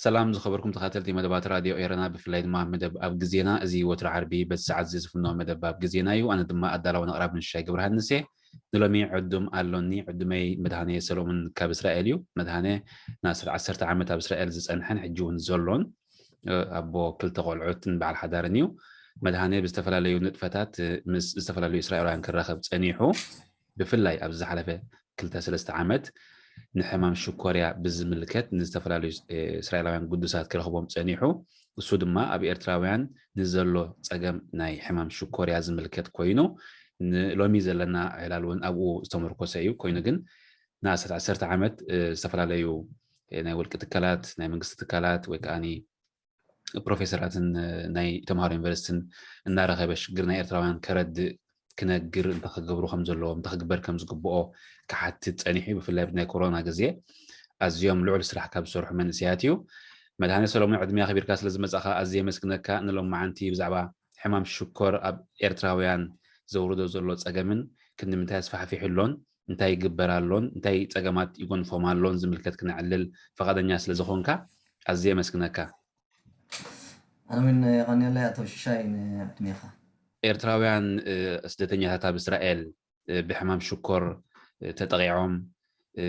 ሰላም ዝኸበርኩም ተኸታተልቲ መደባት ራድዮ ኤረና፣ ብፍላይ ድማ መደብ ኣብ ግዜና። እዚ ወትሩ ዓርቢ በዚ ሰዓት እዚ ዝፍኖ መደብ ኣብ ግዜና እዩ። ኣነ ድማ ኣዳላውን ኣቕራብን ሽሻይ ገብረሃንስ እየ። ንሎሚ ዕዱም ኣሎኒ። ዕዱመይ መድሃኔ ሰሎሙን ካብ እስራኤል እዩ። መድሃኔ ንኣስር ዓሰርተ ዓመት ኣብ እስራኤል ዝጸንሐን ሕጂ እውን ዘሎን፣ እ፣ ኣቦ ክልተ ቆልዑትን በዓል ሓዳርን እዩ። መድሃኔ ብዝተፈላለዩ ንጥፈታት፣ እ፣ ምስ ዝተፈላለዩ እስራኤላውያን ክራኸብ ጸኒሑ። ብፍላይ ኣብዚ ዝሓለፈ ክልተ ሰለስተ ዓመት ንሕማም ሽኮርያ ብዝምልከት ንዝተፈላለዩ፣ እ፣ እስራኤላውያን ግዱሳት ክረኽቦም ጸኒሑ። እሱ ድማ ኣብ ኤርትራውያን ንዘሎ ጸገም ናይ ሕማም ሽኮርያ ዝምልከት ኮይኑ፣ ንሎሚ ዘለና ዕላል እውን ኣብኡ ዝተመርኮሰ እዩ። ኮይኑ ግን ንኣስታት ዓሰርተ ዓመት፣ እ፣ ዝተፈላለዩ፣ እ፣ ናይ ውልቂ ትካላት፣ ናይ መንግስቲ ትካላት ወይ ከዓኒ ፕሮፌሰራትን፣ እ፣ ናይ ተምሃሮ ዩኒቨርሲቲን እናረኸበ ሽግር ናይ ኤርትራውያን ከረድእ፣ ክነግር፣ እንታይ ክገብሩ ከም ዘለዎም፣ እንታይ ክግበር ከም ዝግብኦ ክሓትት ጸኒሑ እዩ። ብፍላይ ናይ ኮሮና ግዜ ኣዝዮም ልዑል ስራሕ ካብ ዝሰርሑ መንእሰያት እዩ። መድሃኔ ሰሎሙን፣ ዕድመ ኣኽቢርካ ስለ ዝመጻኻ ኣዝየ የመስግነካ። ንሎማዓንቲ ብዛዕባ ሕማም ሽኮር ኣብ ኤርትራውያን ዘውርዶ ዘሎ ጸገምን ክንዲ ምንታይ ኣስፋሕፊሑ ኣሎን እንታይ ይግበር ኣሎን እንታይ ጸገማት ይጎንፎም ኣሎን ዝምልከት ክነዕልል ፈቓደኛ ስለ ዝኾንካ ኣዝየ የመስግነካ። ኣነ እውን የቐንየለይ ኣቶ ሽሻይ ንዕድሜኻ። ኤርትራውያን፣ እ፣ ስደተኛታት ኣብ እስራኤል፣ እ፣ ብሕማም ሽኮር፣ እ፣ ተጠቒዖም፣ እ፣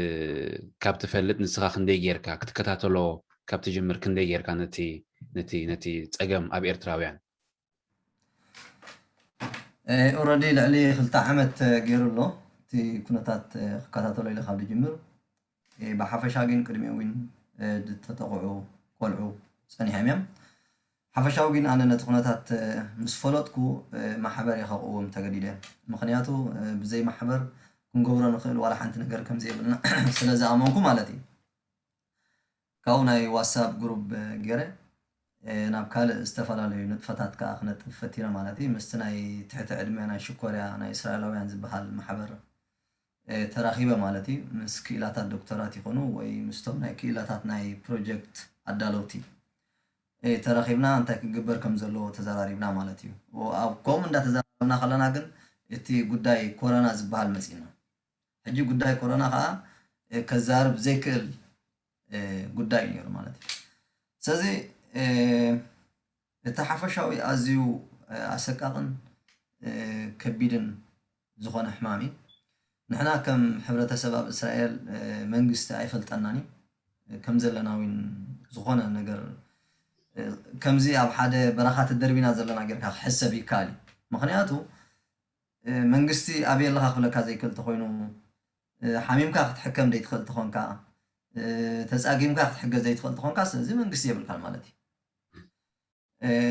ካብ ትፈልጥ ንስኻ ክንደይ ጌርካ ክትከታተሎ ካብ ትጅምር ክንደይ ጌርካ ነቲ፣ ነቲ፣ ነቲ ጸገም ኣብ ኤርትራውያን? ኦረዲ ልዕሊ ክልተ ዓመት ገይሩ ኣሎ እቲ ኩነታት ክከታተሎ ኢለ ካብ ዝጅምር። ብሓፈሻ ግን ቅድሚኡ እውን ዝተጠቕዑ ቆልዑ ጸኒሖም እዮም። ሓፈሻዊ ግን ኣነ ነቲ ኩነታት ምስ ፈለጥኩ ማሕበር እየ ከቕውም ተገዲደ። ምኽንያቱ ብዘይ ማሕበር ክንገብሮ ንኽእል ዋላ ሓንቲ ነገር ከም ዘይብልና ስለ ዝኣመንኩ ማለት እዩ። ካብኡ ናይ ዋትሳፕ ግሩፕ ገይረ ናብ ካልእ ዝተፈላለዩ ንጥፈታት ከዓ ክነጥፍ ፈቲነ ማለት እዩ። ምስቲ ናይ ትሕቲ ዕድመ ናይ ሽኮርያ ናይ እስራኤላውያን ዝበሃል ማሕበር ተራኺበ ማለት እዩ። ምስ ክኢላታት ዶክተራት ይኾኑ ወይ ምስቶም ናይ ክኢላታት ናይ ፕሮጀክት ኣዳለውቲ ተራኺብና እንታይ ክግበር ከም ዘለዎ ተዘራሪብና ማለት እዩ። ከምኡ እንዳተዘራረብና ከለና ግን እቲ ጉዳይ ኮረና ዝበሃል መፂና። ሕጂ ጉዳይ ኮረና ከዓ ከዛርብ ዘይክእል ጉዳይ እዩ ነይሩ ማለት እዩ። ስለዚ እቲ ሓፈሻዊ ኣዝዩ ኣሰቃቕን ከቢድን ዝኾነ ሕማም እዩ። ንሕና ከም ሕብረተሰብ ኣብ እስራኤል መንግስቲ ኣይፈልጠናን እዩ። ከም ዘለና እውን ዝኾነ ነገር ከምዚ ኣብ ሓደ በረኻ ተደርቢና ዘለና ጌርካ ክሕሰብ ይከኣል እዩ። ምኽንያቱ መንግስቲ ኣበይ ኣለኻ ክብለካ ዘይክእል ተኾይኑ፣ ሓሚምካ ክትሕከም ዘይትኽእል ተኾንካ፣ ተፃጊምካ ክትሕገዝ ዘይትኽእል ተኾንካ፣ ስለዚ መንግስቲ የብልካን ማለት እዩ።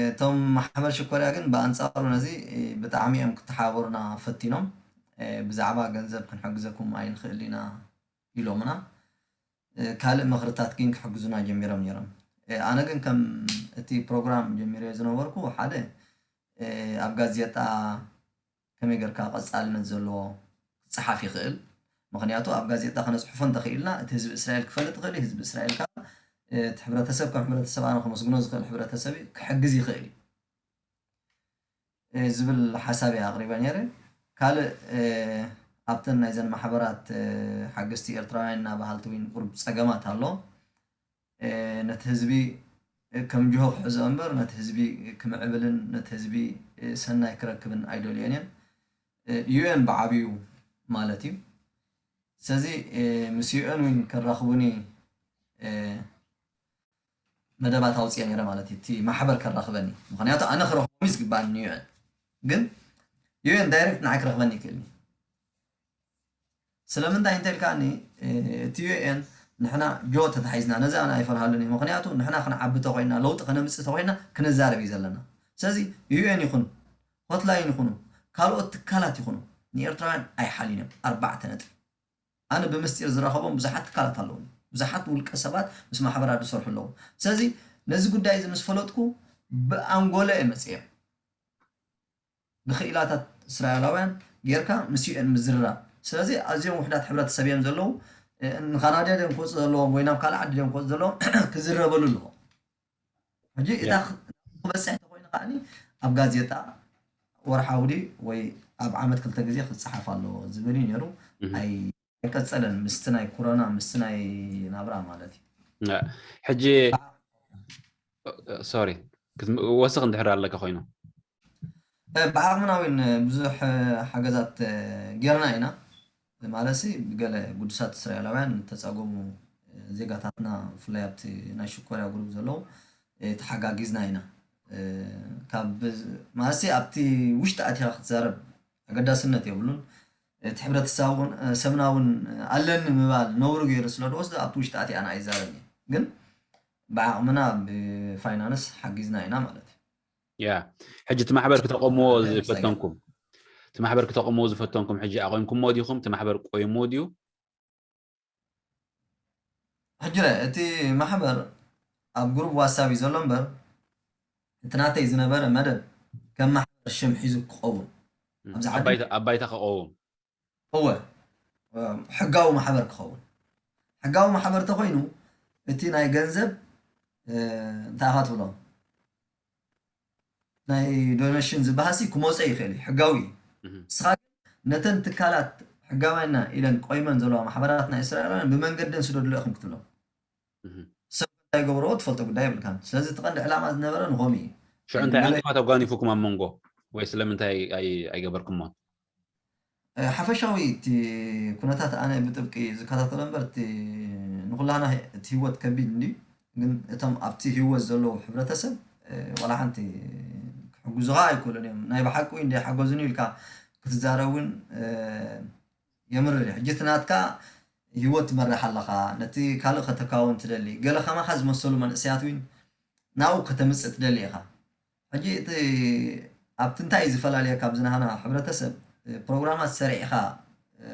እቶም ማሕበር ሽኮርያ ግን ብኣንፃሩ ነዚ ብጣዕሚ እዮም ክተሓባበሩና ፈቲኖም። ብዛዕባ ገንዘብ ክንሕግዘኩም ኣይንኽእል ኢና ኢሎምና። ካልእ ምኽርታት ግን ክሕግዙና ጀሚሮም ነይሮም። ኣነ ግን ከም እቲ ፕሮግራም ጀሚረዮ ዝነበርኩ ሓደ ኣብ ጋዜጣ ከመይ ጌርካ ቀፃልነት ዘለዎ ክፀሓፍ ይኽእል። ምኽንያቱ ኣብ ጋዜጣ ክነፅሕፎ እንተኽኢልና እቲ ህዝቢ እስራኤል ክፈልጥ ይኽእል እዩ። ህዝቢ እስራኤል ከዓ እቲ ሕብረተሰብ ከም ሕብረተሰብ ኣነ ከመስግኖ ዝኽእል ሕብረተሰብ ክሕግዝ ይኽእል እዩ ዝብል ሓሳብ እየ ኣቕሪበ ነይረ። ካልእ ኣብተን ናይዘን ማሕበራት ሓገዝቲ ኤርትራውያን እና በሃልቲ እውን ቁሩብ ፀገማት ኣሎ። ነቲ ህዝቢ ከም ጅሆ ክሕዞ እምበር ነቲ ህዝቢ ክምዕብልን ነቲ ህዝቢ ሰናይ ክረክብን ኣይደልዮን እየን። ዩኤን ብዓብዩ ማለት እዩ። ስለዚ ምስ ዩኤን እውን ከራኽቡኒ መደባት ኣውፅኤ ነይረ ማለት እዩ። እቲ ማሕበር ከራኽበኒ፣ ምኽንያቱ ኣነ ክረኽቦም እዩ ዝግባኣኒ ዩኤን፣ ግን ዩኤን ዳይሬክት ንዓይ ክረኽበኒ ይክእልኒ። ስለምንታይ እንተልካኒ እቲ ዩኤን ንሕና ጆ ተታሒዝና ነዚ ኣነ ኣይፈርሃሉን እዩ። ምኽንያቱ ንሕና ክንዓቢ ተኮይና ለውጢ ከነምፅእ ተኮይና ክንዛረብ እዩ ዘለና። ስለዚ ዩኤን ይኹን ሆትላይን ይኹኑ ካልኦት ትካላት ይኹኑ ንኤርትራውያን ኣይሓልዩን እዮም። ኣርባዕተ ነጥቢ። ኣነ ብምስጢር ዝረኸቦም ብዙሓት ትካላት ኣለዉ። ብዙሓት ውልቀ ሰባት ምስ ማሕበራት ዝሰርሑ ኣለዉ። ስለዚ ነዚ ጉዳይ እዚ ምስ ፈለጥኩ ብኣንጎለ እየ መፅየ። ብክኢላታት እስራኤላውያን ጌርካ ምስ ዩኤን ምዝርራብ። ስለዚ ኣዝዮም ውሕዳት ሕብረተሰብ እዮም ዘለዉ። ንካናዳ ድዮም ክወፁ ዘለዎም ወይ ናብ ካልእ ዓዲ ድዮም ክወፁ ዘለዎም ክዝረበሉ ኣለዎ። ሕጂ እታ ክበፅሕ ተኮይኑ ከዓ ኣብ ጋዜጣ ወርሓዊ ድዩ ወይ ኣብ ዓመት ክልተ ግዜ ክፀሓፍ ኣለዎ ዝብል እዩ ነይሩ። ኣይቀፀለን ምስቲ ናይ ኮሮና ምስቲ ናይ ናብራ ማለት እዩ። ሕጂ ሶሪ፣ ክትም-፣ ወስኽ እንድሕር ኣለካ ኮይኑ። እ፣ ብዓቕምና እውን ብዙሕ፣ እ፣ ሓገዛት፣ እ፣ ጌርና ኢና። ማለት ሲ፣ ብገለ ግዱሳት እስራኤላውያን ንተጸገሙ፣ እ፣ ዜጋታትና፣ ብፍላይ ኣብቲ ናይ ሽኮርያ ግሩፕ ዘለዉ፣ እ፣ ተሓጋጊዝና ኢና። እ፣ ካብ፣ ማለት ሲ፣ ኣብቲ ውሽጢ ኣቲኻ ክትዛረብ ኣገዳስነት የብሉን። እቲ ሕብረተሰብ እውን፣ እ፣ ሰብና እውን ኣለኒ ምባል ነውሪ ገይሩ ስለ ዝወስዶ ኣብቲ ውሽጢ ኣቲኣና ኣይዛረብን እየ። ግን ብዓቕምና ብፋይናንስ ሓጊዝና ኢና ማለት እዩ። ያ፣ ሕጂ እቲ ማሕበር ክተቆምዎ እንታይ ይመስለካ? ዝፈተንኩም፣ እቲ ማሕበር ክተቆምዎ ዝፈተንኩም ሕጂ ኣቆምኩምዎ ዲኹም? እቲ ማሕበር ቆይምዎ ድዩ? ሕጂ ለ፣ እቲ ማሕበር ኣብ ግሩፕ ዋትሳፕ እዩ ዘሎ እምበር፣ እቲ ናተይ ዝነበረ መደብ ከም ማሕበር ሽም ሒዙ ክኸውን፣ እም፣ ኣብዚ ኣብ ዓዲ ባይታ፣ ኣብ ባይታ ክኸውን። እወ፣ እም፣ ሕጋዊ ማሕበር ክኸውን። ሕጋዊ ማሕበር ተኾይኑ፣ እቲ ናይ ገንዘብ፣ እ፣ እንታይ ኢኻ ትብሎ? ናይ ዶኔሽን ዝበሃሲ ክመፀ ይኽእል እዩ፣ ሕጋዊ እዩ። እህ፣ ንስኻ ግን ነተን ትካላት ሕጋውያና ኢለን ቆይመን ዘለዋ ማሕበራት ናይ እስራኤላውያን ብመንገደን ስደድሉ ኢኹም ክትብሎም። እህ። ሰብ እንታይ ይገብርዎ ትፈልጦ ጉዳይ የብልካን። ስለዚ እቲ ቀንዲ ዕላማ ዝነበረ ንኸምኡ እዩ። ሽዑ እንታይ ገለ ዕንቅፋት ኣጓኒፉኩም ኣብ መንጎ? ወይ ስለምንታይ ኣይ-፣ ኣይገበርኩሞን? እ፣ ሓፈሻዊ እቲ ኩነታት ኣነ ብጥብቂ ዝከታተሎ እምበር፣ እቲ ንኹላህና ህ-፣ እቲ ህይወት ከቢድ እንዲ፣ ግን እቶም ኣብቲ ህይወት ዘለዉ ሕብረተሰብ፣ እ፣ ዋላ ሓንቲ ክሕግዙኻ ኣይክእሉን እዮም። ናይ ብሓቂ ወይ እንደ ሓገዙኒ ኢልካ ክትዛረብ እውን፣ እ፣ የምርር እዩ። ሕጂ እቲ ናትካ ህይወት ትመርሕ ኣለኻ፣ ነቲ ካልእ ከተካውን ትደሊ። ገለ ከማኻ ዝመሰሉ መንእሰያት እውን ናብኡ ከተምጽእ ትደሊ ኢኻ። ሕጂ እቲ ኣብቲ እንታይ እዩ ዝፈላለየ ካብዚ ናህና ሕብረተሰብ፣ እ፣ ፕሮግራማት ሰሪዕኻ፣ እ፣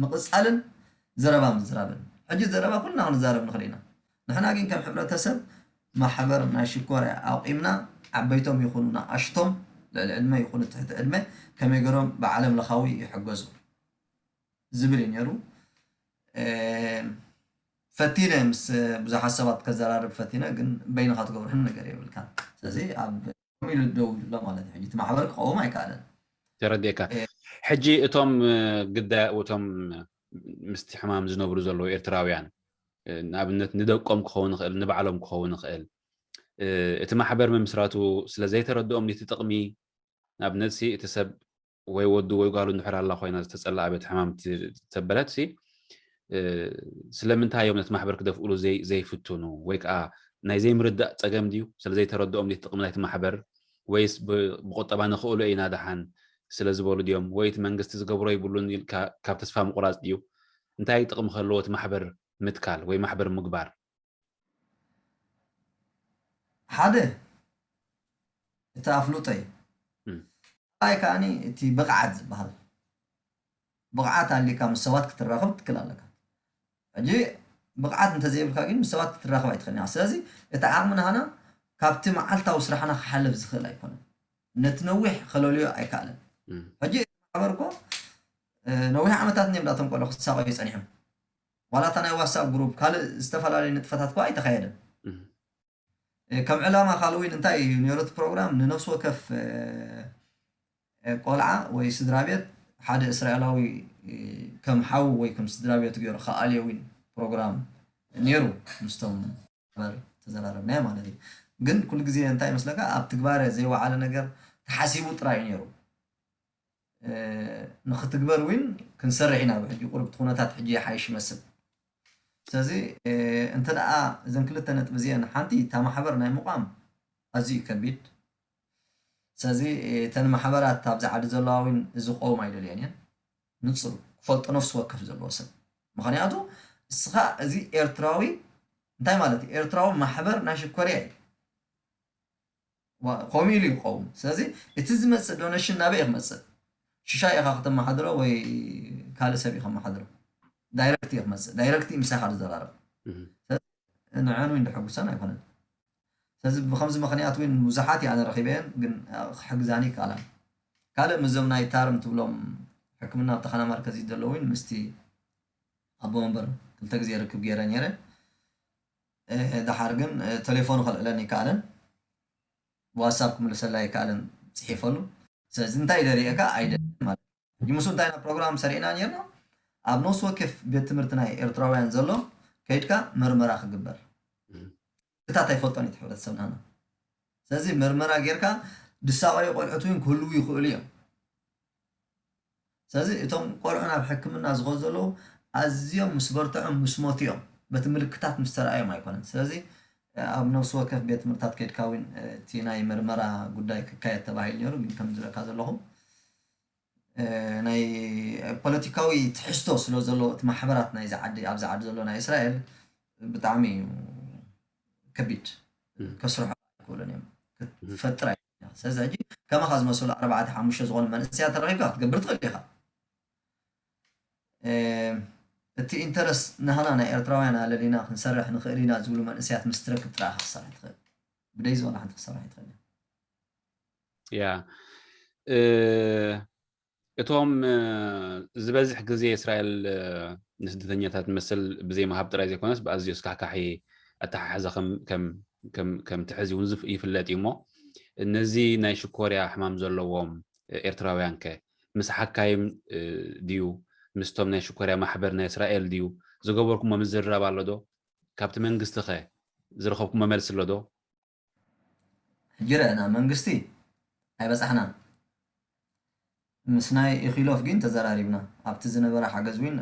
ምቕጻልን ዘረባ ምዝራብን። ሕጂ ዘረባ ኩልና ክንዛረብ ንኽእል ኢና። ንሕና ግን ከም ሕብረተሰብ ማሕበር ናይ ሽኮርያ ኣቑምና፣ ዓበይቶም ይኹኑ ንኣሽቶም፣ ልዕሊ ዕድመ ይኹኑ ትሕቲ ዕድመ፣ ከመይ ገይሮም ብዓለም ለኻዊ ይሕገዙ ዝብል እዩ ነይሩ። እ፣ ፈቲነ ምስ ብዙሓት ሰባት ከዘራርብ ፈቲነ፣ ግን በይንኻ ትገብርህን ነገር የብልካን። ስለዚ ኣብ ከምኡ ኢሉ ደው ኢሉ ኣሎ ማለት እዩ። ሕጂ እቲ ማሕበር ክቐውም ኣይከኣለን። ተረዲእካ። እ፣ ሕጂ እቶም፣ እ፣ ግዳ-፣ እቶም ምስቲ ሕማም ዝነብሩ ዘለዉ ኤርትራውያን፣ እ፣ ንኣብነት ንደቆም ክኸውን ይኽእል፣ ንባዕሎም ክኸውን ይኽእል። እ፣ እቲ ማሕበር ምምስራቱ ስለ ዘይተረድኦም ነቲ ጥቕሚ፣ ንኣብነት ሲ፣ እቲ ሰብ ወይ ወዱ ወይ ጓሉ እንድሕር ኣላ ኮይና ዝተጸልኣ ቤት ሕማም ት-፣ ተበለት ሲ፣ እ፣ ስለምንታይ እዮም ነቲ ማሕበር ክደፍእሉ ዘይ-፣ ዘይፍትኑ? ወይ ከኣ ናይ ዘይምርዳእ ጸገም ድዩ? ስለ ዘይተረድኦም ነቲ ጥቕሚ ናይቲ ማሕበር? ወይስ ብ-፣ ብቁጠባ ንኽእሎ ኢና ደሓን ስለ ዝበሉ ድዮም? ወይ እቲ መንግስቲ ዝገብሮ ይብሉን ኢልካ ካብ ተስፋ ምቑራጽ ድዩ? እንታይ ጥቕሚ ከለዎ እቲ ማሕበር ምትካል ወይ ማሕበር ምግባር? ሓደ፣ እቲ ኣፍልጦ እዩ። እም። ካልኣይ ከኣኒ እቲ ብቕዓት ዝበሃል። ብቕዓት ኣሊካ ምስ ሰባት ክትራኸብ ትክእል ኣለካ። ሕጂ ብቕዓት እንተዘይብልካ ግን ምስ ሰባት ክትራኸብ ኣይትኽእልን ኢኻ። ስለዚ እቲ ዓቕሚ ናህና ካብቲ መዓልታዊ ስራሕና ክሓልፍ ዝኽእል ኣይኮነን። ነቲ ነዊሕ ከለልዮ ኣይከኣለን። እም። ሕጂ ማሕበር እኮ፣ እ፣ ነዊሕ ዓመታት እዮም ዳቶም ቆሎ ክሳቐዩ ጸኒሖም። ዋላ እታ ናይ ዋትሳፕ ግሩፕ ካልእ ዝተፈላለዩ ንጥፈታት እኳ ኣይተኻየደን። እም። እ፣ ከም ዕላማ ካልእ እውን እንታይ እዩ ነይሩ እቲ ፕሮግራም? ንነፍሲ ወከፍ፣ እ፣ እ፣ ቆልዓ ወይ ስድራ ቤት ሓደ እስራኤላዊ፣ እ፣ ከም ሓዉ ወይ ከም ስድራ ቤቱ ገይሩ ክኣልዮ እውን ፕሮግራም ነይሩ ምስቶም ማሕበር ተዘራረብናዮ ማለት እዩ። ግን ኩሉ ግዜ እንታይ ይመስለካ? ኣብ ትግባረ ዘይወዓለ ነገር ተሓሲቡ ጥራይ እዩ ነይሩ። እ፣ ንኽትግበር እውን ክንሰርሕ ኢና። ብሕጂ ቁሩብ እቲ ኩነታት ሕጂ ይሓይሽ ይመስል። ስለዚ፣ እ፣ እንተ ደኣ እዘን ክልተ ነጥቢ እዚአን ሓንቲ እታ ማሕበር ናይ ምቋም ኣዝዩ ከቢድ። ስለዚ፣ እ፣ እተን ማሕበራት ኣብዚ ዓዲ ዘለዋ እውን እዚ ክቆም ኣይደልየን እየን። ንጹር ክፈልጦ ነፍሲ ወከፍ ዘለዎ ሰብ። ምኽንያቱ እስኻ እዚ ኤርትራዊ እንታይ ማለት እዩ? ኤርትራዊ ማሕበር ናይ ሽኮርያ እዩ። ዋ-፣ ከምኡ ኢሉ ይኸውን። ስለዚ እቲ ዝመጽእ ዶኔሽን ናበይ እዩ ክመጽእ? ሽሻይ ኢኻ ከተመሓድሮ ወይ ካልእ ሰብ እዩ ከመሓድሮ? ዳይረክት እዩ ክመጽእ። ዳይረክት እዩ ምሳኻ ዝዘራረብ። እህ። ስለዚ ንዐን እውን ደሐጉሰን ኣይኮነን። ስለዚ ብኸምዚ ምኽንያት እውን ብዙሓት እየ ኣነ ረኺበየን፣ ግን ክሕግዛኒ ይከኣላን። ካልእ ምስዞም ናይ ታርም ትብሎም ሕክምና ኣብ ተኻና ማርከዝ ዘለዉ እውን ምስቲ ኣቦ መንበር ክልተ ግዜ ርክብ ገይረ ነይረ። እ፣ ደሓር ግን፣ እ፣ ቴሌፎኑ ከልዕለኒ ይከኣለን፣ ዋትሳፕ ክምልሰላ ይከኣለን ጽሒፈሉ። ስለዚ እንታይ ኢለ ርእየካ ኣይደልን ማለት እዩ። ሕጂ ምስኡ እንታይ ኢና ፕሮግራም ሰሪዕና ነይርና? ኣብ ነፍሲ ወከፍ ቤት ትምህርቲ ናይ ኤርትራውያን ዘሎ ከይድካ መርመራ ክግበር። እም። እቲ ታት ኣይፈልጦን እዩ ሕብረተሰብና። ስለዚ መርመራ ጌርካ ድሳቐዩ ቆልዑት እውን ክህልዉ ይኽእሉ እዮም። ስለዚ እቶም ቆልዑ ናብ ሕክምና ዝኸዱ ዘለዉ ኣዝዮም ምስ በርትዖም ምስ ሞቱ እዮም፣ በቲ ምልክታት ምስ ተረኣዮም ኣይኮነን። ስለዚ ኣብ ነፍሲ ወከፍ ቤት ትምህርታት ከድካ እውን እቲ ናይ መርመራ ጉዳይ ክካየድ ተባሂሉ ነይሩ፣ ግን ከም ዝረካ ዘለኹ ናይ ፖለቲካዊ ትሕዝቶ ስለ ዘሎ እቲ ማሕበራት ናይዚ ዓዲ ኣብዚ ዓዲ ዘሎ ናይ እስራኤል ብጣዕሚ እዩ ከቢድ፣ ከስርሑ ኣይክእሉን እዮም፣ ክትፈጥር ኣይክእሉን። ስለዚ ሕጂ ከማኻ ዝመስሉ ኣርባዕተ ሓሙሽተ ዝኾኑ መንእሰያት ተረኺብካ ክትገብር ትኽእል ኢኻ። እቲ ኢንተረስት ናህና ናይ ኤርትራውያን ኣለሊና ክንሰርሕ ንኽእል ኢና ዝብሉ መንእሰያት ምስ ትረክብ ጥራይ ኢኻ ክሰርሕ ትኽእል። ብደይ ዝበላ ሓንቲ ክሰርሕ ይትኽእል። ያ እቶም ዝበዝሕ ግዜ እስራኤል ንስደተኛታት መሰል ብዘይ ምሃብ ጥራይ ዘይኮነስ ብኣዝዩ ኣስካሕካሒ ኣተሓሕዛ ከም ትሕዝ እውን ይፍለጥ እዩ። እሞ ነዚ ናይ ሽኮርያ ሕማም ዘለዎም ኤርትራውያን ከ ምስ ሓካይም ድዩ ምስቶም ናይ ሽኮርያ ማሕበር ናይ እስራኤል ድዩ ዝገበርኩሞ ምዝርራብ ኣሎ ዶ? ካብቲ መንግስቲ ከ ዝረኸብኩሞ መልሲ ኣሎ ዶ? ሕጂ ርአና መንግስቲ ኣይበጻሕናን። ምስ ናይ ኢኺሎፍ ግን ተዘራሪብና። ኣብቲ ዝነበረ ሓገዝ እውን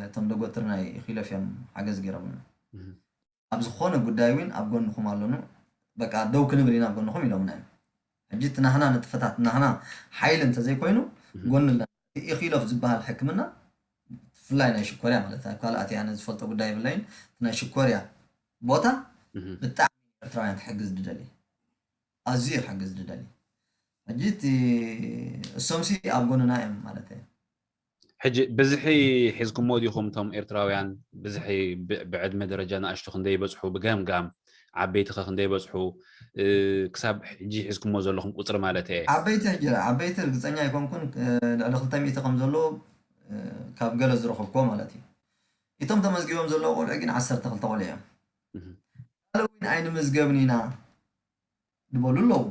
እቶም ደጎትር ናይ ኢኺሎፍ እዮም ሓገዝ ገይሮምና። ኣብ ዝኾነ ጉዳይ እውን ኣብ ጎንኹም ኣለኑ፣ በቃ ደው ክንብል ኢና ኣብ ጎንኹም ኢሎምና እዮም። ሕጂ እቲ ናህና ንጥፈታት ናህና ሓይሊ እንተዘይኮይኑ ጎኒ ኣለና። ኢኺሎፍ ዝበሃል ሕክምና ብፍላይ ናይ ሽኮርያ ማለት ኣብ ካልኣት ኣነ ዝፈልጦ ጉዳይ የብለይን። ናይ ሽኮርያ ቦታ ብጣዕሚ ኤርትራውያን ክሕግዝ ዝደሊ ኣዝዩ ክሕግዝ ዝደሊ ሕጂ እቲ እሶምሲ ኣብ ጎንና እዮም ማለት እዩ። ሕጂ ብዝሒ ሒዝኩሞ ዲኹም እቶም ኤርትራውያን ብዝሒ ብዕድመ ደረጃ ንኣሽቱ ክንደይ ይበጽሑ ብገምጋም ዓበይቲ ከ ክንደይ ይበጽሑ ክሳብ ሕጂ ሒዝኩሞ ዘለኹም ቁጽሪ ማለት እየ። ዓበይቲ ሕጂ ዓበይቲ ርግጸኛ ኣይኮንኩን ልዕሊ ክልተ ሚእቲ ከም ዘለዉ ካብ ገለ ዝረኸብኩዎ ማለት እዩ። እቶም ተመዝጊቦም ዘለዉ ቆልዑ ግን ዓሰርተ ክልተ ቆልዑ እዮም። ካልእ እውን ኣይንምዝገብን ኢና ዝበሉ ኣለዉ።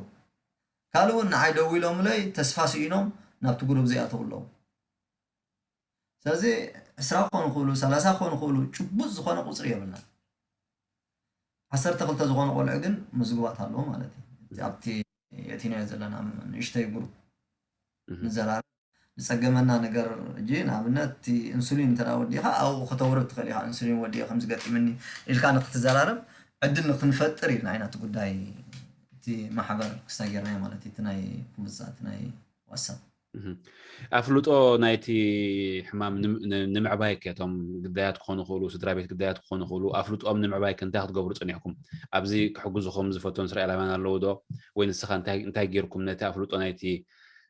ካልእ እውን ንዓይ ደዊሎምለይ ተስፋ ስኢኖም ናብቲ ግሩብ ዘይኣተዉ ኣለዉ። ስለዚ ዕስራ ክኾኑ ይኽእሉ፣ ሰላሳ ክኾኑ ይኽእሉ፣ ጭቡጥ ዝኾነ ቁፅሪ የብልናን። ዓሰርተ ክልተ ዝኾኑ ቆልዑ ግን ምዝጉባት ኣለዉ ማለት እዩ። ኣብቲ የእቲናዮ ዘለና ንእሽተይ ግሩፕ ንዘራርብ ዝፀገመና ነገር እጂ ንኣብነት እቲ ኢንሱሊን እንተ ወዲእኻ ኣብኡ ከተውርድ ትኽእል ኢኻ። ኢንሱሊን ወዲኤ ከም ዝገጥምኒ ኢልካ ንክትዘራረብ ዕድል ንክንፈጥር ኢልና ኢና እቲ ጉዳይ እቲ ማሕበር ክስታይ ጌርናዮ ማለት እዩ። እቲ ናይ ክምፃእ እቲ ናይ ዋትሳፕ ኣፍልጦ ናይቲ ሕማም ንምዕባይ ከ እቶም ግዳያት ክኾኑ ክእሉ ስድራ ቤት ግዳያት ክኾኑ ክእሉ ኣፍልጦም ንምዕባይ ከ እንታይ ክትገብሩ ፀኒሕኩም? ኣብዚ ክሕግዙኹም ዝፈትዎም እስራኤላውያን ኣለዉ ዶ? ወይ ንስኻ እንታይ ጌርኩም ነቲ ኣፍልጦ ናይቲ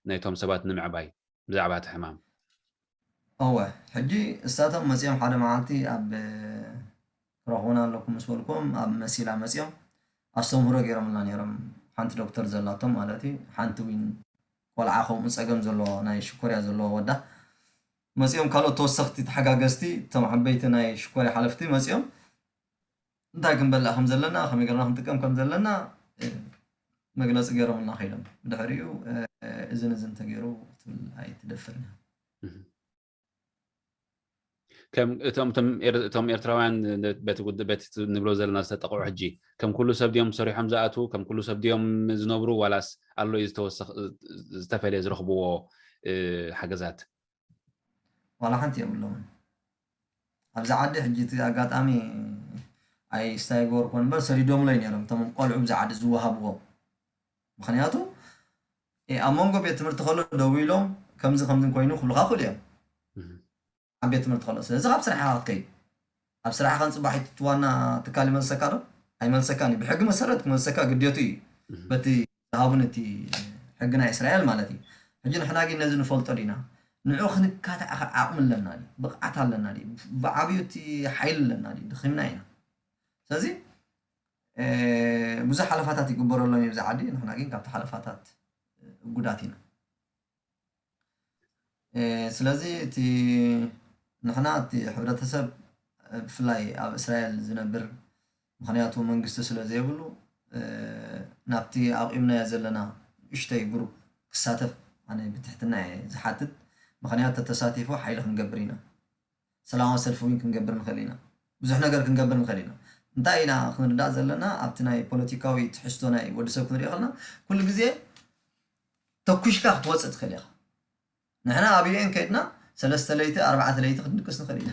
ናይቶም ሰባት ንምዕባይ ብዛዕባ እቲ ሕማም? እወ ሕጂ እሳቶም መፂኦም ሓደ መዓልቲ ኣብ ክረኽቡና ኣለኩም ምስ በልኩም ኣብ መሲላ መፂኦም ኣስተምህሮ ገይሮምልና ነይሮም። ሓንቲ ዶክተር ዘላቶም ማለት እዩ። ሓንቲ ዊን ቆልዓ ከምኡ ፀገም ዘለዎ ናይ ሽኮርያ ዘለዎ ወዳ መፂኦም ካልኦት ተወሰኽቲ ተሓጋገዝቲ እቶም ዓበይቲ ናይ ሽኮርያ ሓለፍቲ መፂኦም እንታይ ክንበልዕ ከም ዘለና ከመይ ገርና ክንጥቀም ከም ዘለና መግለፂ ገይሮምልና ከይዶም ብድሕሪኡ እዝን እዝን ተገይሩ ክትብል ኣይትደፍርን እቶም ኤርትራውያን በቲ ንብሎ ዘለና ዝተጠቕዑ ሕጂ ከም ኩሉ ሰብ ድዮም ሰሪሖም ዝኣትዉ ከም ኩሉ ሰብ ድዮም ዝነብሩ ዋላስ ኣሎ እዩ ዝተፈለየ ዝረኽብዎ ሓገዛት? ዋላ ሓንቲ የብሎምን። ኣብዚ ዓዲ ሕጂ እቲ ኣጋጣሚ ኣይስታይ ገበርኩ እምበር ሰዲዶምለይ ነይሮም እቶም ቆልዑ ብዚ ዓዲ ዝወሃብዎም። ምክንያቱ ኣብ መንጎ ቤት ትምህርቲ ከሎ ደው ኢሎም ከምዚ ከምዚ ኮይኑ ክብሉካ ክእሉ እዮም ኣብ ቤት ትምህርቲ ከሎ። ስለዚ ካብ ስራሕካ ክትከይድ ኣብ ስራሕካን ፅባሒት እቲ ዋና ትካል ይመልሰካ ዶ? ኣይመልሰካን እዩ። ብሕጊ መሰረት ክመልሰካ ግዴቱ እዩ በቲ ዝሃቡን እቲ ሕጊ ናይ እስራኤል ማለት እዩ። ሕጂ ንሕና ግን ነዚ ንፈልጦ ዲና? ንዑ ክንካታዕ ከ ዓቕሚ ኣለና ድዩ? ብቕዓት ኣለና ድዩ? ብዓብዩ እቲ ሓይሊ ኣለና ድዩ? ድኺምና ኢና። ስለዚ ብዙሕ ሓለፋታት ይግበረሎም እዩ ኣብዚ ዓዲ፣ ንሕና ግን ካብቲ ሓለፋታት እጉዳት ኢና። ስለዚ እቲ ንሕና እቲ ሕብረተሰብ ብፍላይ ኣብ እስራኤል ዝነብር ምኽንያቱ መንግስቲ ስለ ዘይብሉ ናብቲ ኣቂምናዮ ዘለና ንእሽተይ ግሩፕ ክሳተፍ ኣነ ብትሕትና እየ ዝሓትት። ምኽንያቱ ተተሳቲፉ ሓይሊ ክንገብር ኢና። ሰላማዊ ሰልፊ እውን ክንገብር ንኽእል ኢና። ብዙሕ ነገር ክንገብር ንኽእል ኢና። እንታይ ኢና ክንርዳእ ዘለና? ኣብቲ ናይ ፖለቲካዊ ትሕዝቶ ናይ ወዲ ሰብ ክንሪኦ ከለና፣ ኩሉ ግዜ ተኩሽካ ክትወፅእ ትኽእል ኢኻ። ንሕና ኣብ ዩ ኤን ከይድና ሰለስተ ለይቲ፣ ኣርባዕተ ለይቲ ክንድቅስ ንኽእል ኢና።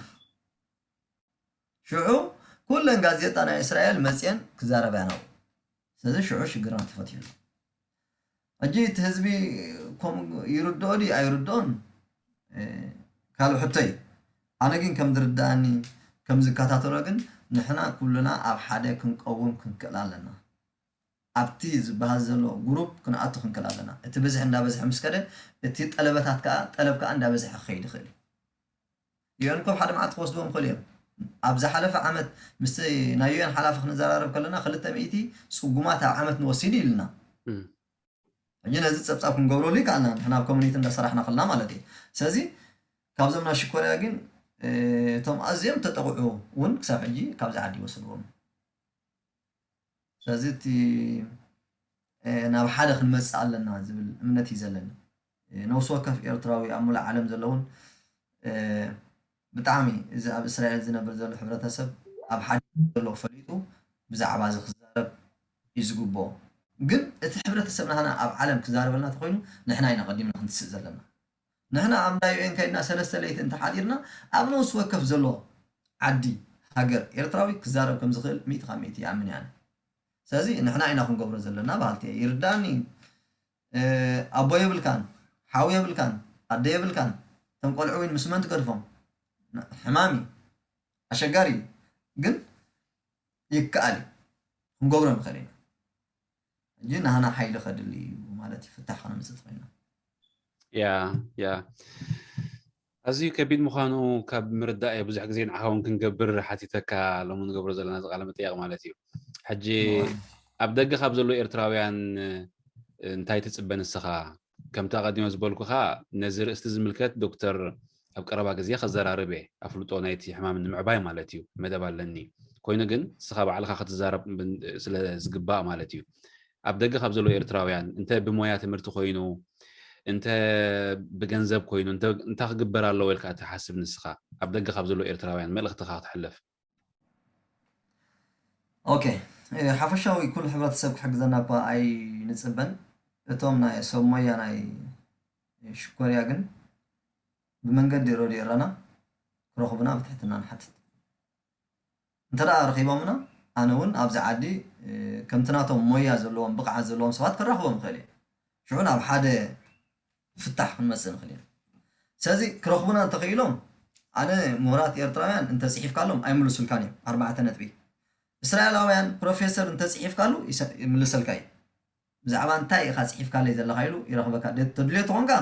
ሽዑ ኩለን ጋዜጣ ናይ እስራኤል መፅየን ክዛረባ ኢና። ስለዚ ሽዑ ሽግርና ተፈትዩ ኣሎ። ሕጂ እቲ ህዝቢ ከምኡ ይርድኦ ድዩ ኣይርድኦን ካልእ ሕቶ እዩ። ኣነ ግን ከም ዝርድኣኒ፣ ከም ዝከታተሎ ግን፣ ንሕና ኩልና ኣብ ሓደ ክንቀውም ክንክእል ኣለና። ኣብቲ ዝበሃል ዘሎ ግሩፕ ክንኣቱ ክንክእል ኣለና። እቲ ብዝሒ እንዳበዝሐ ምስ ከደ፣ እቲ ጠለበታት ከዓ፣ ጠለብ ከዓ እንዳበዝሐ ክኸይድ ይኽእል እዩ። ዩ ኤን እኮ ሓደ መዓልቲ ክወስድዎም ይኽእሉ እዮም። ኣብ ዝሓለፈ ዓመት ምስቲ ናይ ዩ ኤን ሓላፊ ክንዘራረብ ከለና፣ ክልተ ሚእቲ ፅጉማት ኣብ ዓመት ንወስድ ኢልና። ሕጂ ነዚ ፀብፃብ ክንገብረሉ ይከኣልና፣ ንሕና ኣብ ኮሚኒቲ እንዳሰራሕና ከለና ማለት እዩ። ስለዚ ካብዞም ናይ ሽኮርያ ግን፣ እቶም ኣዝዮም ተጠቕዑ እውን ክሳብ ሕጂ ካብዚ ዓዲ ይወስድዎም። ስለዚ እቲ ናብ ሓደ ክንመፅእ ኣለና ዝብል እምነት እዩ ዘለኒ። ነብሲ ወከፍ ኤርትራዊ ኣብ ሙሉእ ዓለም ዘለውን ብጣዕሚ እዚ ኣብ እስራኤል ዝነብር ዘሎ ሕብረተሰብ ኣብ ሓደ ዘሎ ፈሊጡ ብዛዕባ እዚ ክዛረብ እዩ ዝግብኦ። ግን እቲ ሕብረተሰብና ኸና ኣብ ዓለም ክዛረበልና ተኾይኑ ንሕና ኢና ቀዲምና ክንትስእ ዘለና። ንሕና ኣብ ናይ ዩ ኤን ከይድና ሰለስተ ለይቲ እንተሓዲርና ኣብ ነብሲ ወከፍ ዘሎ ዓዲ ሃገር ኤርትራዊ ክዛረብ ከም ዝኽእል ሚእቲ ካብ ሚእቲ ይኣምን እየ ኣነ። ስለዚ ንሕና ኢና ክንገብሮ ዘለና በሃልቲ እየ። ይርዳእኒ። ኣቦ የብልካን፣ ሓው የብልካን፣ ኣደ የብልካን፣ እቶም ቆልዑ እውን ምስ መን ትገድፎም? ሕማም እዩ፣ ኣሸጋሪ እዩ። ግን ይከኣል እዩ፣ ክንገብሮ ንኽእል ኢና። ሕጂ ናህና ሓይሊ ከድሊ እዩ ማለት እዩ፣ ፍታሕ ከነምፅእ ትኽእልና። ያ ያ ኣዝዩ ከቢድ ምዃኑ ካብ ምርዳእ እየ ብዙሕ ግዜ ንዓኻ እውን ክንገብር ሓቲተካ ሎሚ ንገብሮ ዘለና እዚ ቃለ መጠየቕ ማለት እዩ። ሕጂ ኣብ ደገ ካብ ዘለዉ ኤርትራውያን እንታይ ትጽበ ንስኻ? ከምቲ ኣቐዲመ ዝበልኩኻ ነዚ ርእስቲ ዝምልከት ዶክተር ኣብ ቀረባ ግዜ ከዘራርብ እየ ኣፍልጦ ናይቲ ሕማም ንምዕባይ ማለት እዩ መደብ ኣለኒ። ኮይኑ ግን ንስኻ ባዕልኻ ክትዛረብ ስለ ዝግባእ ማለት እዩ ኣብ ደገ ካብ ዘለዉ ኤርትራውያን እንተ ብሞያ ትምህርቲ ኮይኑ እንተ ብገንዘብ ኮይኑ እንታይ ክግበር ኣለዎ ኢልካ ትሓስብ ንስኻ ኣብ ደገ ካብ ዘለዉ ኤርትራውያን መልእኽትኻ ክትሕልፍ? ኦኬ ሓፈሻዊ ኩሉ ሕብረተሰብ ክሕግዘና እኳ ኣይንፅበን። እቶም ናይ ሰብ ሞያ ናይ ሽኮርያ ግን ብመንገዲ ሮድዮ ኤረና ክረኽቡና ብትሕትና ንሓትት። እንተ ደኣ ረኺቦምና ኣነ እውን ኣብዚ ዓዲ ከምቲ ናቶም ሞያ ዘለዎም ብቕዓት ዘለዎም ሰባት ክራኽቦም ይኽእል እየ። ሽዑ ናብ ሓደ ፍታሕ ክንመፅእ ንኽእል ኢና። ስለዚ ክረኽቡና እንተኽኢሎም ኣነ ምሁራት ኤርትራውያን እንተፅሒፍካሎም ኣይምልሱልካን እዮም። ኣርባዕተ ነጥቢ። እስራኤላውያን ፕሮፌሰር እንተፅሒፍካሉ ይምልሰልካ እዩ። ብዛዕባ እንታይ ኢኻ ፅሒፍካለይ ዘለኻ ኢሉ ይረኽበካ። ተድልዮ ተኾንካ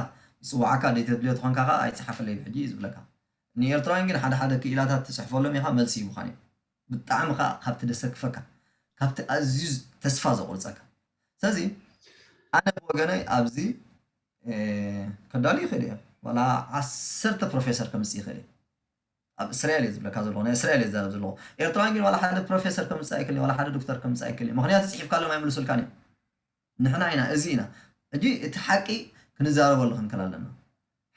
ይፅዋዓካ፣ ተድልዮ ተኾንካ ከዓ ኣይፅሓፈለይ ብሕጂ እዩ ዝብለካ። ንኤርትራውያን ግን ሓደ ሓደ ክኢላታት ትፅሕፈሎም ኢኻ መልሲ ይቡኻን እዮም። ብጣዕሚ ከዓ ካብቲ ደሰክፈካ ካብቲ ኣዝዩ ተስፋ ዘቑርፀካ። ስለዚ ኣነ ብወገነይ ኣብዚ ከዳሉ ይኽእል እየ። ዋላ ዓሰርተ ፕሮፌሰር ከምፅእ ይኽእል እየ። ኣብ እስራኤል እየ ዝብለካ ዘለኹ፣ ናይ እስራኤል እየ ዝዛረብ ዘለኹ። ኤርትራውያን ግን ዋላ ሓደ ፕሮፌሰር ከምፅእ ኣይክእል፣ ዋላ ሓደ ዶክተር ከምፅእ ኣይክእል። ምክንያቱ ፅሒፍካሎም ኣይምልሱልካን እዮም። ንሕና ኢና፣ እዚ ኢና። ሕጂ እቲ ሓቂ ክንዛረበሉ ክንክእል ኣለና።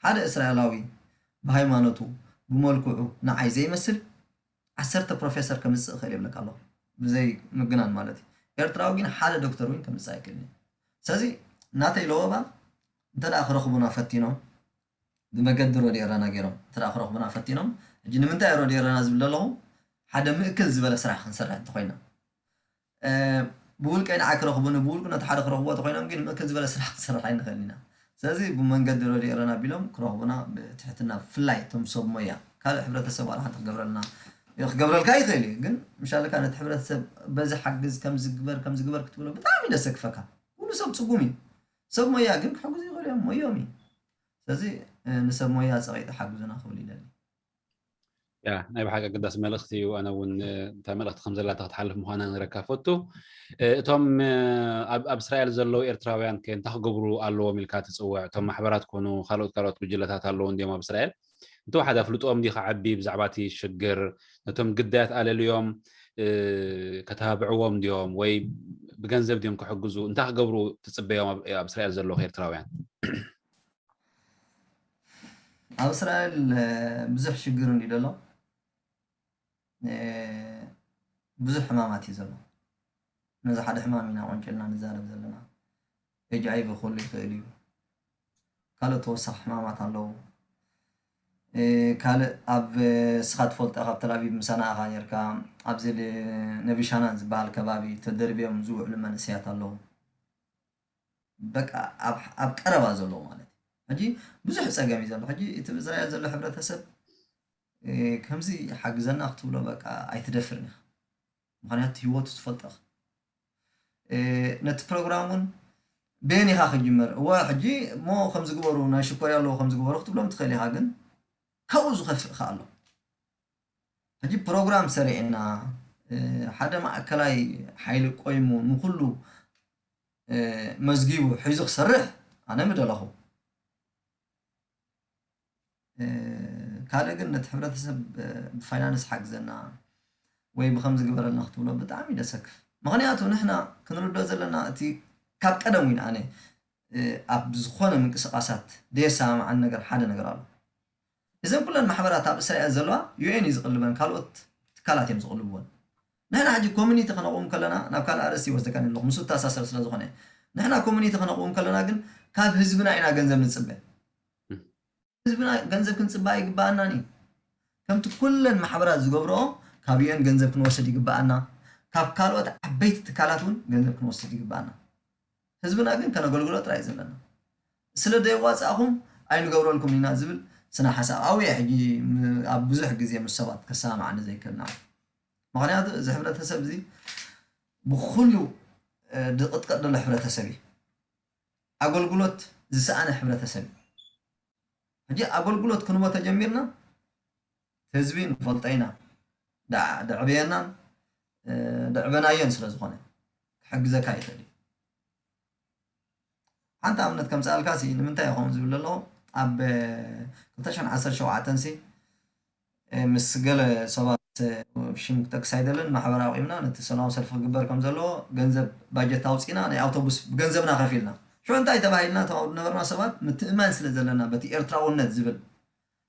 ሓደ እስራኤላዊ ብሃይማኖቱ ብመልክዑ ንዓይ ዘይመስል ዓሰርተ ፕሮፌሰር ከምፅእ እኽእል የብለካ ኣለኹ፣ ብዘይ ምግናን ማለት እዩ። ኤርትራዊ ግን ሓደ ዶክተር እውን ከምፅእ ኣይክእልን እዩ። ስለዚ ናተይ ለወባ እንተ ደኣ ክረኽቡና ፈቲኖም ብመገዲ ሮድዮ ኤረና ገይሮም እንተ ደኣ ክረኽቡና ፈቲኖም፣ ሕጂ ንምንታይ ሮድዮ ኤረና ዝብል ዘለኹ ሓደ ምእክል ዝበለ ስራሕ ክንሰርሕ እንተኾይና ብውልቀይ ንዓይ ክረኽቡኒ ብውልቁ ነቲ ሓደ ክረኽብዎ ተኾይኖም ግን ምእክል ዝበለ ስራሕ ክንሰርሕ ኣይንኽእልን ኢና። ስለዚ ብመንገዲ ሮድዮ ኤረና ኣቢሎም ክረኽቡና ብትሕትና ብፍላይ እቶም ሰብ ሞያ ካልእ ሕብረተሰብ ዋላ ሓንቲ ክገብረልና ክገብረልካ ይኽእል እዩ ግን ምሻለካ ነቲ ሕብረተሰብ በዚ ሓግዝ ከምዚ ግበር ከምዚ ግበር ክትብሎ ብጣዕሚ ደሰክፈካ። ኩሉ ሰብ ፅጉም እዩ። ሰብ ሞያ ግን ክሕግዙ ይኽእሉ እዮም ሞዮም እዩ። ስለዚ ንሰብ ሞያ ፀቒጢ ሓግዙና ክብል ይደሊ። ያ ናይ ብሓቂ ኣገዳሲ መልእኽቲ እዩ። ኣነ እውን እንታይ መልእኽቲ ከም ዘላታ ክትሓልፍ ምዃና ንረካ ፈቱ። እቶም ኣብ እስራኤል ዘለዉ ኤርትራውያን ከ እንታይ ክገብሩ ኣለዎም ኢልካ ትፅውዕ? እቶም ማሕበራት ኮኑ ካልኦት ካልኦት ጉጅለታት ኣለዉ እንዲዮም ኣብ እስራኤል እንተወሓደ ኣፍልጦኦም ድዩ ክዓቢ ብዛዕባ እቲ ሽግር ነቶም ግዳያት ኣለልዮም ከተባብዕዎም ድዮም ወይ ብገንዘብ ድዮም ክሕግዙ እንታይ ክገብሩ ትፅበዮም ኣብ እስራኤል ዘለዉ ኤርትራውያን? ኣብ እስራኤል ብዙሕ ሽግር እንዲ ዘሎ ብዙሕ ሕማማት እዩ ዘሎ። ነዚ ሓደ ሕማም ኢና ቆንጨልና ንዛረብ ዘለና። ኤች ኣይ ቪ ክህሉ ይኽእል እዩ። ካልኦት ተወሳኺ ሕማማት ኣለዉ። ካልእ ኣብ እስኻ ትፈልጦ ካብ ተላቪቭ ምሳና ኢኻ ነርካ ኣብዚ ነቪሻናን ዝበሃል ከባቢ ተደርብዮም ዝውዕሉ መንእሰያት ኣለዉ። በቃ ኣብ ቀረባ ዘለዉ ማለት እዩ። ሕጂ ብዙሕ ፀገም እዩ ዘሎ። ሕጂ እቲ ብዝራያ ዘሎ ሕብረተሰብ ከምዚ ሓግዘና ክትብሎ በቃ ኣይትደፍርን ኢኻ። ምኽንያቱ ህይወቱ ትፈልጠ ነቲ ፕሮግራም እውን በየን ኢኻ ክጅመር እወ ሕጂ እሞ ከምዚ ግበሩ ናይ ሽኮርያ ኣለዎ ከምዚ ግበሩ ክትብሎም ትኽእል ኢኻ ግን ካብኡ ዝኸፍእ ከ ኣሎ ሕጂ ፕሮግራም ሰሪዕና ሓደ ማእከላይ ሓይሊ ቆይሙ ንኩሉ መዝጊቡ ሒዙ ክሰርሕ ኣነ ምደለኹ ካልእ ግን ነቲ ሕብረተሰብ ብፋይናንስ ሓግዘና ወይ ብከምዚ ግበረልና ክትብሎ ብጣዕሚ ደሰክፍ ምክንያቱ ንሕና ክንርዶ ዘለና እቲ ካብ ቀደም እውን ኣነ ኣብ ዝኾነ ምንቅስቃሳት ደየሰማማዓኒ ነገር ሓደ ነገር ኣሎ እዘን ኩለን ማሕበራት ኣብ እስራኤል ዘለዋ ዩኤን እዩ ዝቅልበን ካልኦት ትካላት እዮም ዝቅልብዎን ንሕና ሕጂ ኮሚኒቲ ከነቁም ከለና ናብ ካልእ ኣርእስቲ ይወስደካ ኣለኹ ምስ ተኣሳሰር ስለ ዝኾነ ንሕና ኮሚኒቲ ከነቁም ከለና ግን ካብ ህዝብና ኢና ገንዘብ ንፅበ ህዝብና ገንዘብ ክንፅበ ኣይግበኣናን እዩ ከምቲ ኩለን ማሕበራት ዝገብርኦ ካብ ዩኤን ገንዘብ ክንወስድ ይግበኣና ካብ ካልኦት ዓበይቲ ትካላት እውን ገንዘብ ክንወስድ ይግበኣና ህዝብና ግን ከነገልግሎ ጥራይ ዘለና ስለ ደየዋፃእኹም ኣይንገብረልኩም ኢና ዝብል ስነ ሓሳብ ኣውየ ሕጂ ኣብ ብዙሕ ግዜ ምስ ሰባት ከሰማማዓኒ ዘይክእል ናብ ምክንያቱ እዚ ሕብረተሰብ እዚ ብኩሉ ዝቅጥቀጥ ዘሎ ሕብረተሰብ እዩ ኣገልግሎት ዝሰኣነ ሕብረተሰብ እዩ ሕጂ ኣገልግሎት ክንቦ ተጀሚርና ህዝቢ ንፈልጦ ኢና ደዕበየናን ደዕበናዮን ስለ ዝኾነ ክሕግዘካ ይኽእል እዩ ሓንቲ ኣብነት ከምፀኣልካ ሲ ንምንታይ ይኸውን ዝብል ኣለኹ ኣብ ክልተ ሽሕን ዓሰርተ ሸውዓተን ሲ ምስ ገለ ሰባት ሽም ክጠቅስ ኣይደልን ማሕበር ኣቂምና ነቲ ሰላማዊ ሰልፊ ክግበር ከም ዘለዎ ገንዘብ ባጀት ኣውፂና ናይ ኣውቶቡስ ብገንዘብና ከፊልና ሽዑ እንታይ ተባሂልና ተባብሉ ነበርና ሰባት ምትእማን ስለ ዘለና በቲ ኤርትራውነት ዝብል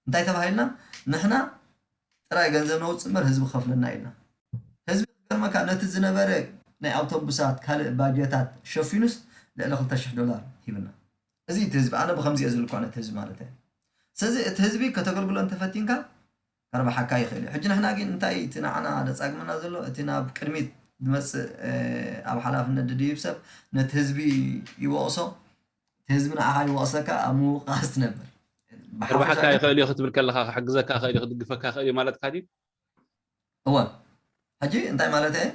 እንታይ ተባሂልና ንሕና ጥራይ ገንዘብ ነውፅእ እምበር ህዝቢ ክኸፍለና ኢልና ህዝቢ ክገርመካ ነቲ ዝነበረ ናይ ኣውቶቡሳት ካልእ ባጀታት ሸፊኑስ ልዕሊ ክልተ ሽሕ ዶላር ሂብና እዚ እቲ ህዝቢ ኣነ ብከምዚ እየ ዝልክዖ ነቲ ህዝቢ ማለት እየ ስለዚ እቲ ህዝቢ ከተገልግሎ እንተፈቲንካ ከርባሓካ ይኽእል እዩ ሕጂ ንሕና ግን እንታይ እቲ ንዓና ደፃግመና ዘሎ እቲ ናብ ቅድሚት ዝመፅእ ኣብ ሓላፍነት ድድይብ ሰብ ነቲ ህዝቢ ይወቕሶ እቲ ህዝቢ ንዓኻ ይወቕሰካ ኣብ ምውቃስ ትነብር ከርባሓካ ይኽእል እዩ ክትብል ከለካ ክሕግዘካ ይኽእል እዩ ክድግፈካ ይኽእል እዩ ማለትካ ድዩ እወ ሕጂ እንታይ ማለት እየ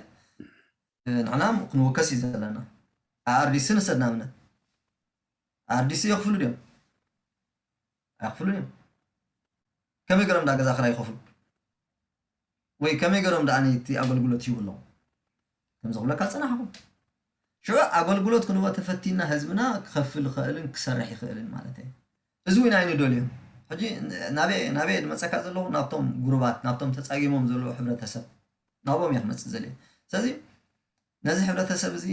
ንሕና ክንውከስ እዩ ዘለና ኣርዲሲ ንሰድ ንኣብነት ኣርዲሲ የኽፍሉ ድዮም ኣይኽፍሉን እዮም ከመይ ገሮም ዳ ገዛ ክራይ ይኸፍሉ ወይ ከመይ ገሮም ዳ እቲ ኣገልግሎት ይህቡ ኣለዉ ከምዚ ክብለካ ዝፀናሕኹ ሽዑ ኣገልግሎት ክንቦ ተፈቲና ህዝብና ክኸፍል ይኽእልን ክሰርሕ ይኽእልን ማለት እዩ እዚ እውን ኣይንደልዮም ሕጂ ናበየ ናበየ ዝመፀካ ዘለኹ ናብቶም ጉሩባት ናብቶም ተፃጊሞም ዘለዉ ሕብረተሰብ ናብኦም እየ ክመፅእ ዘልየ ስለዚ ነዚ ሕብረተሰብ እዚ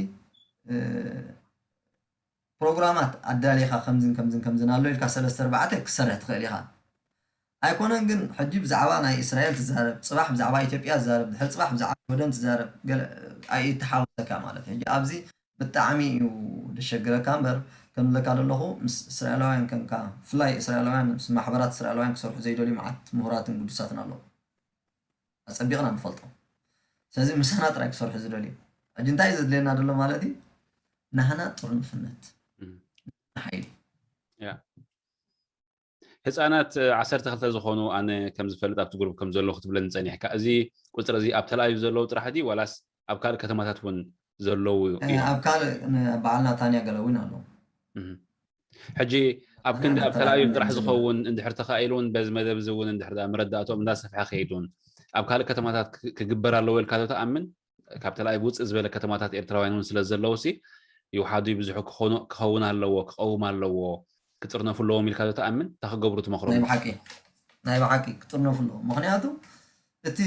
ፕሮግራማት ኣዳሊኻ ከምዝን ከምዝን ከምዝን ኣሎ ኢልካ ሰለስተ ኣርባዕተ ክሰርሕ ትኽእል ኢኻ ኣይኮነን ግን ሕጂ ብዛዕባ ናይ እስራኤል ትዛረብ ፅባሕ ብዛዕባ ኢትዮጵያ ትዛረብ ድሕር ፅባሕ ብዛዕባ ወደን ትዛረብ ኣይተሓወሰካ ማለት ሕጂ ኣብዚ ብጣዕሚ እዩ ድሸግረካ እምበር ከምለካ ዘለኹ ምስ እስራኤላውያን ከምካ ብፍላይ እስራኤላውያን ምስ ማሕበራት እስራኤላውያን ክሰርሑ ዘይደልዩ መዓት ምሁራትን ቅዱሳትን ኣለዉ ኣፀቢቕና ንፈልጦ ስለዚ ምሳና ጥራይ ክሰርሑ ዝደልዩ ሕጂ እንታይ ዘድልየና ዘሎ ማለት እዩ ናህና ጥርንፍነት ሓይሊ ህፃናት ዓሰርተ ክልተ ዝኾኑ ኣነ ከም ዝፈልጥ ኣብቲ ግሩፕ ከም ዘለኹ ትብለኒ ፀኒሕካ እዚ ቁፅሪ እዚ ኣብ ተላዩ ዘለዉ ጥራሕ ድዩ ዋላስ ኣብ ካልእ ከተማታት እውን ዘለዉ እዮም ኣብ ካልእ በዓል ናታንያ ገለ እውን ኣለዉ ሕጂ ኣብ ክንዲ ኣብ ተላዩ ጥራሕ ዝኸውን እንድሕር ተኻኢሉ እውን በዚ መደብ እዚ እውን እንድሕር መረዳእቶም እንዳሰፍሐ ከይዱን ኣብ ካልእ ከተማታት ክግበር ኣለዎ ኢልካ ተኣምን ካብ ተላዩ ውፅእ ዝበለ ከተማታት ኤርትራውያን እውን ስለ ዘለዉ ሲ ይውሓዱ ብዙሑ ክኸውን ኣለዎ ክቐውም ኣለዎ ክጥርነፉ ኣለዎም ኢልካ ተኣምን እንታይ ክገብሩ ትመኽሮም ናይ ብሓቂ ናይ ብሓቂ ክጥርነፉ ኣለዎ ምክንያቱ እቲ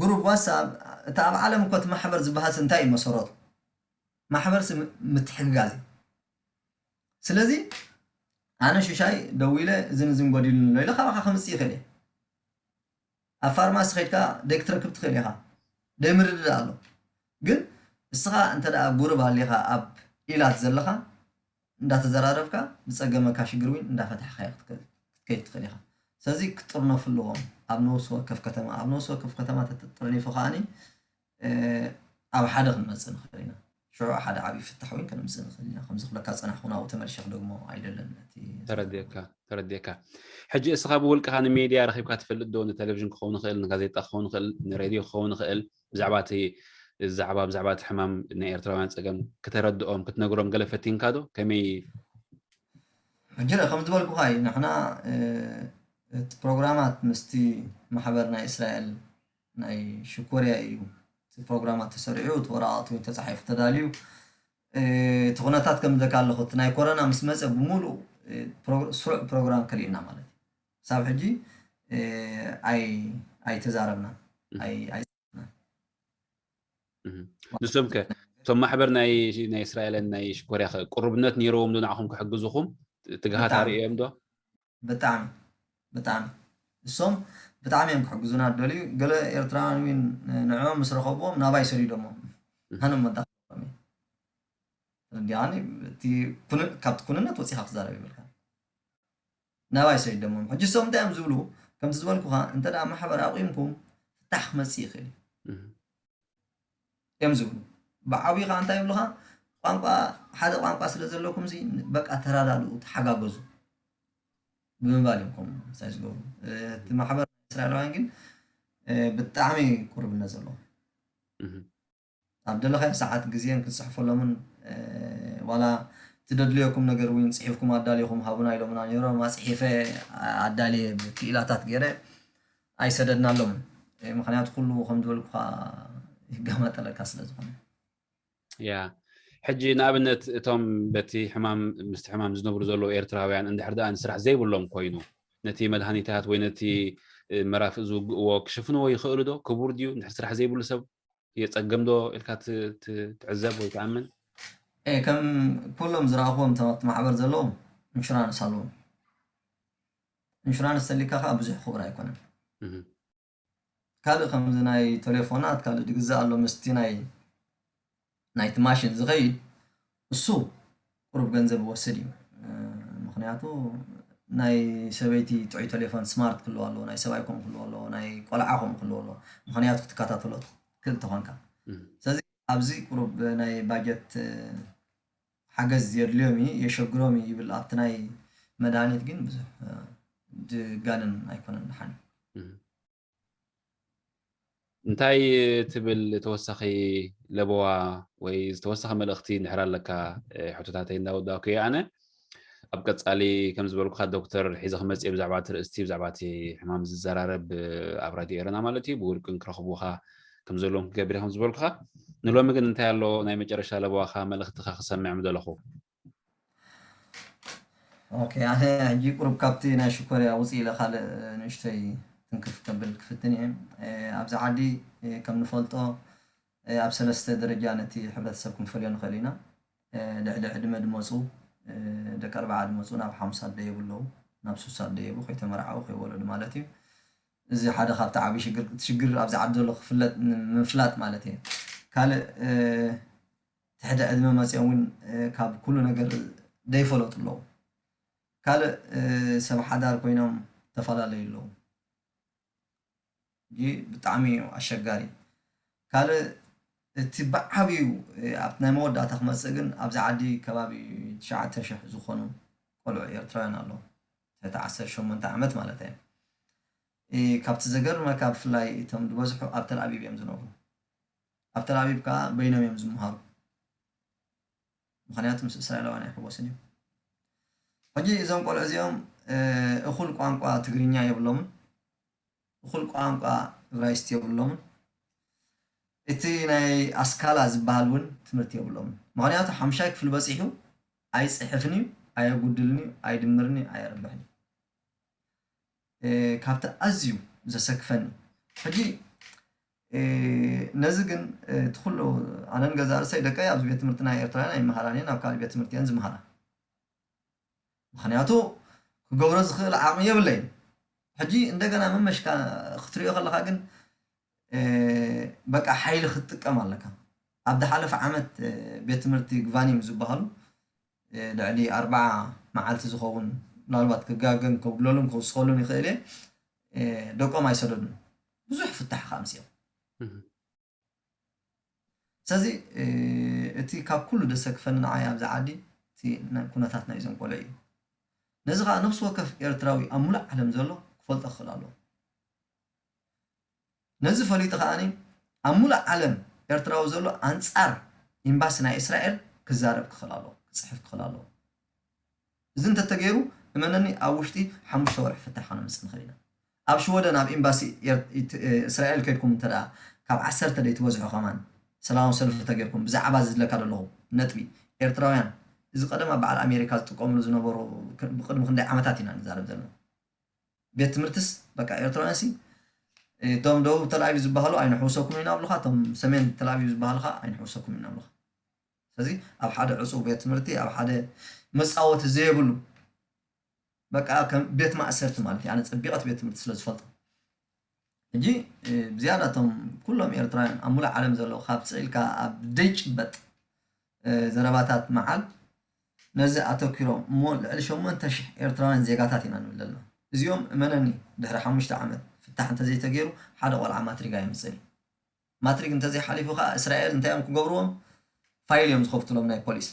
ግሩፕ ዋትሳፕ እቲ ኣብ ዓለም እኮ እቲ ማሕበር ዝበሃልሲ እንታይ እዩ መሰረቱ ማሕበርሲ ምትሕግጋዝ እዩ ስለዚ ኣነ ሽሻይ ደዊለ እዝን እዝን ጎዲሉኒ ኣሎ ኢለ ካባካ ከምፅእ ይኽእል እየ ኣብ ፋርማሲ ከድካ ደግ ትረክብ ትኽእል ኢኻ ደይ ምርድዳእ ኣሎ። ግን እስኻ እንተ ደኣ ጉሩብ ኣሊኻ ኣብ ኢላት ዘለኻ እንዳተዘራረብካ ዝጸገመካ ሽግር እውን እንዳፈታሕካዮ ክትከ- ክትከይድ ትኽእል ኢኻ። ስለዚ ክጥርነፉ ኣለዎም ኣብ ነፍሲ ወከፍ ከተማ። ኣብ ነፍሲ ወከፍ ከተማ ተተጥርኒፉ ከኣኒ ኣብ ሓደ ክንመጽእ ንኽእል ኢና። ሽዑ ሓደ ዓብዪ ፍታሕ እውን ከነምጽእ ንኽእል ኢና። ከምዚ ክብለካ ዝጸናሕኩ ናብኡ ተመሊሸ ክደግሞ ኣይደለን። እቲ ተረዲእካ ተረዲእካ። ሕጂ እስኻ ብውልቅኻ ንሜድያ ረኺብካ ትፈልጥ ዶ? ንቴሌቪዥን ክኸውን ይኽእል፣ ንጋዜጣ ክኸውን ይኽእል፣ ንሬድዮ ክኸውን ይኽእል። ብዛዕባ እቲ ዛዕባ ብዛዕባ እቲ ሕማም ናይ ኤርትራውያን ጸገም ክተረድኦም ክትነግሮም ገለ ፈቲንካ ዶ? ከመይ? ሕጂ ርእ ከም ዝበልኩኻ እዩ። ንሕና እቲ ፕሮግራማት ምስቲ ማሕበር ናይ እስራኤል ናይ ሽኮርያ እዩ። እቲ ፕሮግራማት ተሰሪዑ፣ እቲ ወረቓቕቲ እውን ተጻሒፉ ተዳልዩ፣ እቲ ኩነታት ከም ዝበልካ ኣለኹ፣ እቲ ናይ ኮሮና ምስ መጸ ብምሉእ ስሩዕ ፕሮግራም ከሊእና ማለት እዩ። ክሳብ ሕጂ ኣይተዛረብናን። ንሶም ከ እቶም ማሕበር ናይ ናይ እስራኤልን ናይ ሽኮርያ ከ ቅሩብነት ነይረዎም ዶ ንዓኹም ክሕግዙኹም? ትግሃት ኣርእዮም ዶ? ብጣዕሚ ብጣዕሚ እሶም ብጣዕሚ እዮም ክሕግዙና ደልዩ። ገለ ኤርትራውያን እውን ንዕኦም ምስ ረኸብዎም ናባይ ሰዲዶሞም። ኣነ መዳኸሎም እየ። ተረዲኣኒ። እቲ ኩን- ካብቲ ኩንነት ወፂኻ ክዛረብ ይብልካ። ናባይ ሰዲዶሞም። ሕጂ እሶም እንታይ እዮም ዝብሉ? ከምቲ ዝበልኩኻ እንተ ደኣ ማሕበር ኣቑምኩም ፍታሕ ክመፅእ ይኽእል እዩ እዮም ዝብሉ። ብዓብዩ ከዓ እንታይ ይብሉኻ? ቋንቋ ሓደ ቋንቋ ስለ ዘለኩም ዚ በቃ ተራዳድኡ፣ ተሓጋገዙ ብምባል እዮም ከምኡ ምሳይ ዝገብሩ። እቲ ማሕበር እስራኤላውያን ግን ብጣዕሚ ቁርብነት ዘለዎ ኣብ ደለኻዮ ሰዓት ግዜን ክትፅሕፈሎምን ዋላ ትደድልየኩም ነገር እውን ፅሒፍኩም ኣዳሊኹም ሃቡና ኢሎምና ነይሮም። ኣፅሒፈ ኣዳልየ ክኢላታት ገይረ ኣይሰደድናሎምን። ምክንያቱ ኩሉ ከም ዝበልኩኻ ይጋመጠለካ ስለ ዝኾነ። ያ ሕጂ ንኣብነት እቶም በቲ ሕማም ምስቲ ሕማም ዝነብሩ ዘለዉ ኤርትራውያን እንድሕር ደኣ ንስራሕ ዘይብሎም ኮይኑ ነቲ መድሃኒታት ወይ ነቲ መራፍእ ዝውግእዎ ክሽፍንዎ ይኽእሉ ዶ? ክቡር ድዩ? እንድሕር ስራሕ ዘይብሉ ሰብ የጸግም ዶ ኢልካ ትዕዘብ ወይ ትኣምን? ከም ኩሎም ዝረኣኽዎም ተባብቲ ማሕበር ዘለዎም ኢንሹራንስ ኣለዎም። ኢንሹራንስ ተሊካ ከዓ ብዙሕ ክቡር ኣይኮነን። ካልእ ከምዚ ናይ ቴሌፎናት ካልእ ድግዛእ ኣሎ ምስቲ ናይ ናይቲ ማሽን ዝኸይድ እሱ ቁሩብ ገንዘብ ይወስድ እዩ። ምክንያቱ ናይ ሰበይቲ ጥዑይ ቴሌፎን ስማርት ክህልዎ ኣለዎ፣ ናይ ሰብኣይ ከምኡ ክህልዎ ኣለዎ፣ ናይ ቆልዓ ከምኡ ክህልዎ ኣለዎ። ምክንያቱ ክትከታተሎ ትክእል ተኾንካ። ስለዚ ኣብዚ ቁሩብ ናይ ባጀት ሓገዝ የድልዮም እዩ፣ የሸግሮም እዩ ይብል። ኣብቲ ናይ መድሃኒት ግን ብዙሕ ድጋንን ኣይኮነን ድሓን እዩ። እንታይ ትብል ተወሳኺ ለበዋ ወይ ዝተወሰኸ መልእኽቲ እንድሕር ኣለካ? ሕቶታተይ እንዳወዳእኩ እየ ኣነ። ኣብ ቀጻሊ ከም ዝበልኩኻ ዶክተር ሒዘ ክመጽእ እየ ብዛዕባ እቲ ርእስቲ ብዛዕባ እቲ ሕማም ዝዘራረብ ኣብ ራድዮ ኤረና ማለት እዩ ብውልቅን ክረኽቡኻ ከም ዘለዎም ክገብር እየ ከም ዝበልኩኻ። ንሎሚ ግን እንታይ ኣሎ ናይ መጨረሻ ለበዋኻ መልእኽትኻ ክሰምዕ ምደለኹ። ኦኬ ኣነ ሕጂ ቁሩብ ካብቲ ናይ ሽኮርያ ውፅእ ኢለ ካልእ ንእሽተይ ትንክፍ ከብል ክፍትን እየ። ኣብዚ ዓዲ ከም ንፈልጦ ኣብ ሰለስተ ደረጃ ነቲ ሕብረተሰብ ክንፈልዮ ንኽእል ኢና። ልዕሊ ዕድመ ድመፁ ደቂ ኣርባዓ ድመፁ ናብ ሓሙሳ ደየቡ ኣለዉ፣ ናብ ሱሳ ደየቡ ከይተመርዓዉ ከይወለዱ ማለት እዩ። እዚ ሓደ ካብቲ ዓብዪ ሽግር እቲ ሽግር ኣብዚ ዓዲ ዘሎ ክፍለጥ ንምፍላጥ ማለት እየ። ካልእ ትሕቲ ዕድመ መፅኦም እውን ካብ ኩሉ ነገር ደይፈለጡ ኣለዉ። ካልእ ሰብ ሓዳር ኮይኖም ተፈላለዩ ኣለዉ። እዚ ብጣዕሚ እዩ ኣሸጋሪ። ካልእ እቲ ብዓብዩ ኣብቲ ናይ መወዳእታ ክመፅእ ግን ኣብዚ ዓዲ ከባቢ ትሽዓተ ሽሕ ዝኾኑ ቆልዑ ኤርትራውያን ኣለዉ። ትሕቲ ዓሰርተ ሸሞንተ ዓመት ማለት እየ። ካብቲ ዘገርመካ ብፍላይ እቶም ዝበዝሑ ኣብ ተልኣቢብ እዮም ዝነብሩ። ኣብ ተልኣቢብ ከዓ በይኖም እዮም ዝምሃሩ። ምክንያቱ ምስ እስራኤላውያን ኣይሕወስን እዮም። ሕጂ እዞም ቆልዑ እዚኦም እኹል ቋንቋ ትግርኛ የብሎምን፣ እኹል ቋንቋ እብራይስት የብሎምን። እቲ ናይ ኣስካላ ዝበሃል እውን ትምህርቲ የብሎምን። ምክንያቱ ሓምሻይ ክፍሊ በፂሑ ኣይፅሕፍን እዩ፣ ኣየጉድልን እዩ፣ ኣይድምርን እዩ፣ ኣየርብሕን እዩ። ካብቲ ኣዝዩ ዘሰክፈኒ ሕጂ ነዚ ግን እቲ ኩሉ ኣነን ገዛ ርእሰይ ደቀይ ኣብዚ ቤት ትምህርቲ ናይ ኤርትራውያን ኣይመሃራን እየን፣ ኣብ ካልእ ቤት ትምህርቲ እየን ዝመሃራ። ምክንያቱ ክገብሮ ዝኽእል ዓቕሚ የብለይን። ሕጂ እንደገና መመሽካ ክትሪኦ ከለካ ግን በቃ ሓይሊ ክትጥቀም ኣለካ። ኣብ ዝሓለፈ ዓመት ቤት ትምህርቲ ግቫኒም ዝበሃሉ ልዕሊ ኣርባዓ መዓልቲ ዝኸውን፣ ምናልባት ክጋገን ከጉድለሉን ክውስኸሉን ይኽእል እየ፣ ደቆም ኣይሰደዱን። ብዙሕ ፍታሕ ከዓ ኣምፅኦም። ስለዚ እቲ ካብ ኩሉ ደሰክፈኒ ንዓይ ኣብዚ ዓዲ እቲ ኩነታት ናይዞም ቆልዑ እዩ። ነዚ ከዓ ነፍሲ ወከፍ ኤርትራዊ ኣብ ሙሉእ ዓለም ዘሎ ክፈልጦ ክኽእል ኣለዎ። ነዚ ፈሊጡ ከዓኒ ኣብ ሙሉእ ዓለም ኤርትራዊ ዘሎ ኣንጻር ኤምባሲ ናይ እስራኤል ክዛረብ ክኽእል ኣለዎ፣ ክጽሕፍ ክኽእል ኣለዎ። እዚ እንተተገይሩ እመነኒ ኣብ ውሽጢ ሓሙሽተ ወርሒ ፍታሕ ከነምጽእ ንኽእል ኢና። ኣብ ሽወደን ኣብ ኤምባሲ እስራኤል ከድኩም እንተ ደኣ ካብ ዓሰርተ ደይትበዝሑ ከማን ሰላማዊ ሰልፊ ተገይርኩም ብዛዕባ እዚ ዝለካ ዘለኹ ነጥቢ ኤርትራውያን እዚ ቀደም ኣብ በዓል ኣሜሪካ ዝጥቀምሉ ዝነበሩ ብቅድሚ ክንደይ ዓመታት ኢና ንዛረብ ዘለና። ቤት ትምህርትስ በቃ ኤርትራውያን ሲ እቶም ደቡብ ተልኣቪቭ ዝበሃሉ ኣይንሕውሰኩም ኢና ኣብሉካ፣ እቶም ሰሜን ተልኣቪቭ ዝበሃሉ ከዓ ኣይንሕውሰኩም ኢና ኣብሉካ። ስለዚ ኣብ ሓደ ዕፁው ቤት ትምህርቲ ኣብ ሓደ መፃወቲ ዘየብሉ በቃ ከም ቤት ማእሰርቲ ማለት እዩ። ኣነ ፀቢቐት ቤት ትምህርቲ ስለ ዝፈልጦ ሕጂ ብዝያዳ እቶም ኩሎም ኤርትራውያን ኣብ ሙሉእ ዓለም ዘለዉ ካብ ስዒልካ ኣብ ደይጭበጥ ዘረባታት መዓል ነዚ ኣተኪሮም እሞ ልዕሊ ሸሞንተ ሽሕ ኤርትራውያን ዜጋታት ኢና ንብል ዘለና። እዚኦም እመነኒ ድሕሪ ሓሙሽተ ዓመት ፍታሕ እንተዘይተገይሩ ሓደ ቆልዓ ማትሪግ ኣየምፅእን እዩ። ማትሪግ እንተዘይሓሊፉ ከዓ እስራኤል እንታይ እዮም ክገብርዎም? ፋይል እዮም ዝኸፍቱሎም ናይ ፖሊስ።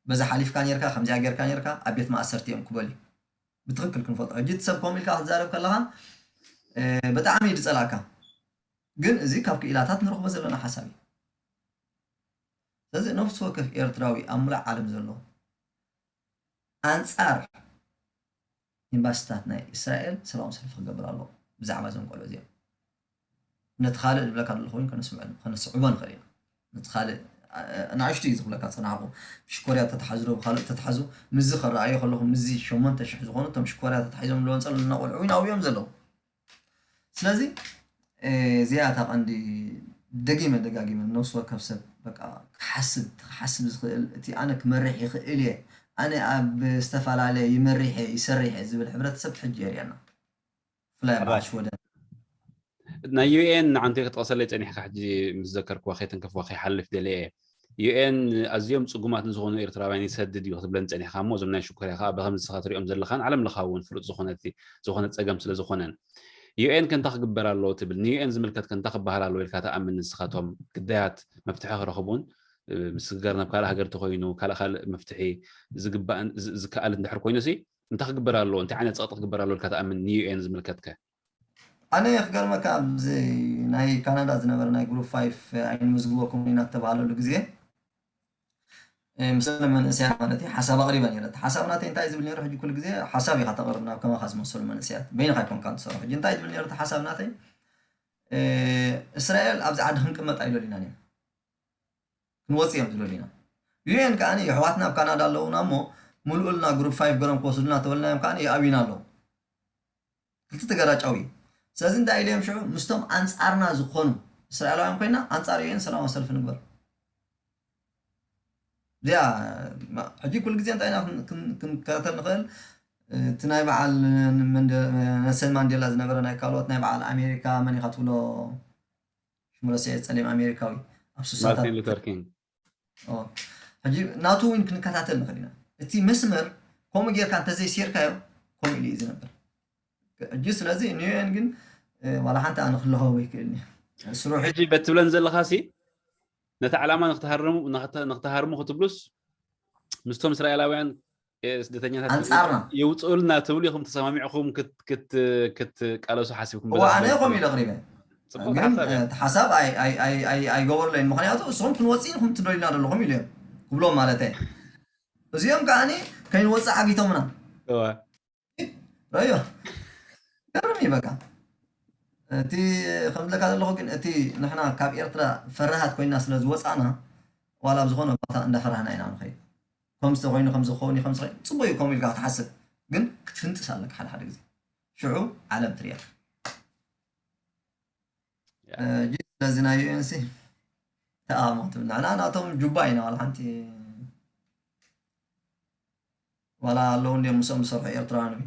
በዛ ሓሊፍካ ነርካ፣ ከምዚኣ ጌርካ ነርካ፣ ኣብ ቤት ማእሰርቲ እዮም ክበሉ። ብትኽክል ክንፈልጦ። ሕጂ እቲ ሰብ ከምኡ ኢልካ ክትዛረብ ከለኻ ብጣዕሚ እዩ ዝፀላእካ። ግን እዚ ካብ ክኢላታት ንረኽቦ ዘለና ሓሳብ እዩ። ስለዚ ነፍሲ ወከፍ ኤርትራዊ ኣብ ሙሉእ ዓለም ዘሎ ኣንጻር ኤምባሲታት ናይ እስራኤል ሰላማዊ ሰልፊ ክገብር ኣለዎ። ብዛዕባ እዞም ቆልዑ እዚኦም ነቲ ካልእ ዝብለካ ዘለኹ እውን ከነስምዕ- ከነስዕቦ ንኽእል ኢና። ነቲ ካልእ ኣ- ኣናእሽቱ እዩ ዝብለካ ዝጸናሕኩ። ሽኮርያ ተተሓዙ ዶ ብኻልእ ተተሓዙ? ምስዚ ከረኣዮ ከለኹ ምስዚ ሸሞንተ ሽሕ ዝኾኑ እቶም ሽኮርያ ተታሒዞም ዝለወንጸሉ እና ቆልዑ እውን ኣብኡ እዮም ዘለዉ። ስለዚ እዚኣ እታ ቀንዲ ደጊመ ደጋጊመ ነፍሲ ወከፍ ሰብ በቃ ክሓስብ ክሓስብ ዝኽእል እቲ ኣነ ክመርሕ ይኽእል እየ ኣነ ኣብ ዝተፈላለየ ይመሪሐ ይሰርሐ ዝብል ሕብረተሰብ ሕጂ የርእየና። ብፍላይ ኣብ በዓል ሽወደን ናይ ዩ ኤን ንዓንተ ክትጠቕሰለይ ጸኒሕካ ሕጂ ምስ ዘከርክዋ ከይተንከፍዋ ከይሓልፍ ደልየ እየ። ዩ ኤን ኣዝዮም ጽጉማት ንዝኾኑ ኤርትራውያን ይሰድድ እዩ ክትብለን ጸኒሕካ እሞ እዞም ናይ ሽኮርያ ከኣ ብኸምዚ ንስኻ ትሪኦም ዘለኻን ዓለም ለኻዊ እውን ፍሉጥ ዝኾነ ዝኾነ ጸገም ስለ ዝኾነን ዩ ኤን ከ እንታይ ክግበር ኣለዎ ትብል? ን ዩ ኤን ዝምልከት ከ እንታይ ክበሃል ኣለዎ ኢልካ ትኣምን ንስኻ? እቶም ግዳያት መፍትሒ ክረኽቡን ምስግጋር ናብ ካልእ ሃገር ተኾይኑ ካልእ ካልእ መፍትሒ ዝግባእን ዝከኣል እንድሕር ኮይኑ ሲ እንታይ ክግበር ኣለዎ? እንታይ ዓይነት ጸቕጢ ክግበር ኣለዎ ኢልካ ትኣምን ን ዩ ኤን ዝምልከት ከ? ኣነ ክገርመካ ኣብዚ ናይ ካናዳ ዝነበረ ናይ ግሩፕ ፋይፍ ኣይንምዝግበኩም ኢና ዝተባሃለሉ ግዜ ምስለ መንእሰያት ማለት እዩ ሓሳብ ኣቕሪበ ነይረ። እቲ ሓሳብ ናተይ እንታይ ዝብል ነይሩ? ሕጂ ኩሉ ግዜ ሓሳብ ኢኻ ተቕርብ ናብ ከማኻ ዝመሰሉ መንእሰያት በይንኻ ኣይኮንካ ትሰርሑ። ሕጂ እንታይ ዝብል ነይሩ እቲ ሓሳብ ናተይ? እስራኤል ኣብዚ ዓዲ ክንቅመጥ ኣይደልዩናን እዮም። ክንወፅእ እዮም ዝደልዩና። ዩ ኤን ከዓ የሕዋትና ኣብ ካናዳ ኣለዉና እሞ ምልኡልና ግሩፕ ፋይፍ ገሮም ክወስዱና ተበልናዮም ከዓ ይኣብዩና ኣለዉ። ክልተ ተገራጫዊ እዩ። ስለዚ እንታይ ኢለ እዮም ሽዑ ምስቶም ኣንፃርና ዝኾኑ እስራኤላውያን ኮይና ኣንፃር ዩ ኤን ሰላማዊ ሰልፊ ንግበር። እዚኣ ሕጂ ኩሉ ግዜ እንታይ ኢና ክንከታተል ንኽእል? እቲ ናይ በዓል ነልሰን ማንዴላ ዝነበረ ናይ ካልኦት ናይ በዓል ኣሜሪካ መን ኢኻ ትብሎ ሽሙ ረሲዐ ጸሊም ኣሜሪካዊ ኣብ ሱሳታት ማርቲን ሉተር ኪንግ ሕጂ ናቱ እውን ክንከታተል ንኽእል ኢና። እቲ መስመር ከምኡ ጌርካ እንተዘይሲርካዮ ከምኡ ኢሉ እዩ ዝነብር። ሕጂ ስለዚ ን ዩ ኤን ግን ዋላ ሓንቲ ኣነ ክለኸቦ ይክእልኒ ስሩሕ ሕጂ በትብለን ዘለኻ ሲ ነቲ ዕላማ ንክትሃርሙ ክትብሉስ ምስቶም እስራኤላውያን ስደተኛታት ኣንጻርና የውፅኡልና ትብሉ ኢኹም ተሰማሚዕኹም ክትቃለሱ ሓሲብኩም እዋ ኣነ ከም ኢለ ኣቕሪበ ግን እቲ ሓሳብ ኣይገበሩለይን ምክንያቱ እስኹም ክንወፅእ ኢኹም ትደልዩና ዘለኹም ኢሉ እዮም ክብሎም ማለት እዚኦም ከዓኒ ከይንወፅእ ዓጊቶምና ረዮ ገርም እዩ በቃ እቲ ከምዝለካ ዘለኹ ግን እቲ ንሕና ካብ ኤርትራ ፈራሃት ኮይና ስለ ዝወፃና ዋላ ኣብ ዝኾነ ቦታ እንዳፈራህና ኢና ንኸይድ ከም ዝተኮይኑ ከም ዝኸውን እዩ ከም ዝኸይድ ፅቡቅ እዩ ከምኡ ኢልካ ክትሓስብ ግን ክትፍንጥስ ኣለካ ሓደ ሓደ ግዜ ሽዑ ዓለም ትሪያ ስለዚ ናይ ዩኤንሲ ተኣሞ ክትብል ንሕና ናቶም ጁባ ኢና ዋላ ሓንቲ ዋላ ኣለዉ እንዲዮም ምስኦም ዝሰርሑ ኤርትራውያን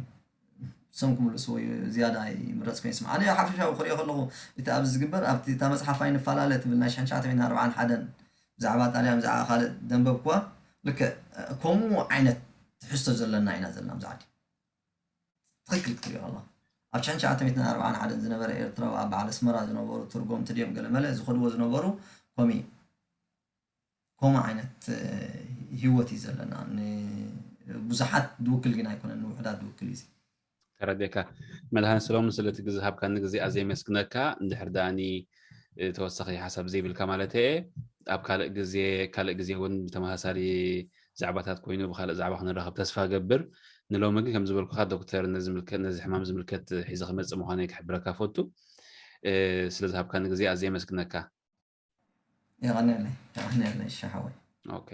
እሶም ክምልስዎ እዩ ዝያዳ ይምረፅ ኮይኑ ይስምዓኒ። ሓፈሻዊ ክሪኦ ከለኹ እቲ ኣብዚ ዝግበር ኣብቲ እታ መፅሓፍ ኣይንፈላለ ትብል ናይ ሽሕን ትሽዓተ ሚእትን ኣርባዓን ሓደን ብዛዕባ ጣልያን ብዛዕባ ካልእ ደንበብኩዋ ልክዕ ከምኡ ዓይነት ትሕዝቶ ዘለና ኢና ዘለና ኣብዚ ዓዲ። ትኽክል ክትሪኦ ከለኻ ኣብ ሽሕን ትሽዓተ ሚእትን ኣርባዓን ሓደን ዝነበረ ኤርትራዊ ኣብ በዓል ኣስመራ ዝነበሩ ትርጎምቲ ድዮም ገለመለ ዝኸድዎ ዝነበሩ ከምኡ እዩ። ከምኡ ዓይነት ህይወት እዩ ዘለና። ንብዙሓት ዝውክል ግን ኣይኮነን፣ ንውሑዳት ዝውክል እዩ። ተረዴካ መድሃን ሰሎሙን ስለቲ ግዜ ሃብካኒ ግዜ ኣዝየ የመስግነካ። እንድሕር ዳኣኒ ተወሳኺ ሓሳብ ዘይብልካ ማለት እየ። ኣብ ካልእ ግዜ ካልእ ግዜ እውን ብተመሳሳሊ ዛዕባታት ኮይኑ ብካልእ ዛዕባ ክንራኸብ ተስፋ ገብር። ንሎሚ ግን ከም ዝበልኩካ ዶክተር ነዚ ሕማም ዝምልከት ሒዘ ክመፅእ ምዃነይ ክሕብረካ ፈቱ። ስለዚ ሃብካኒ ግዜ ኣዝየ የመስግነካ። የቐንየለይ፣ የቐንየለይ፣ እሺ ሓወይ። ኦኬ።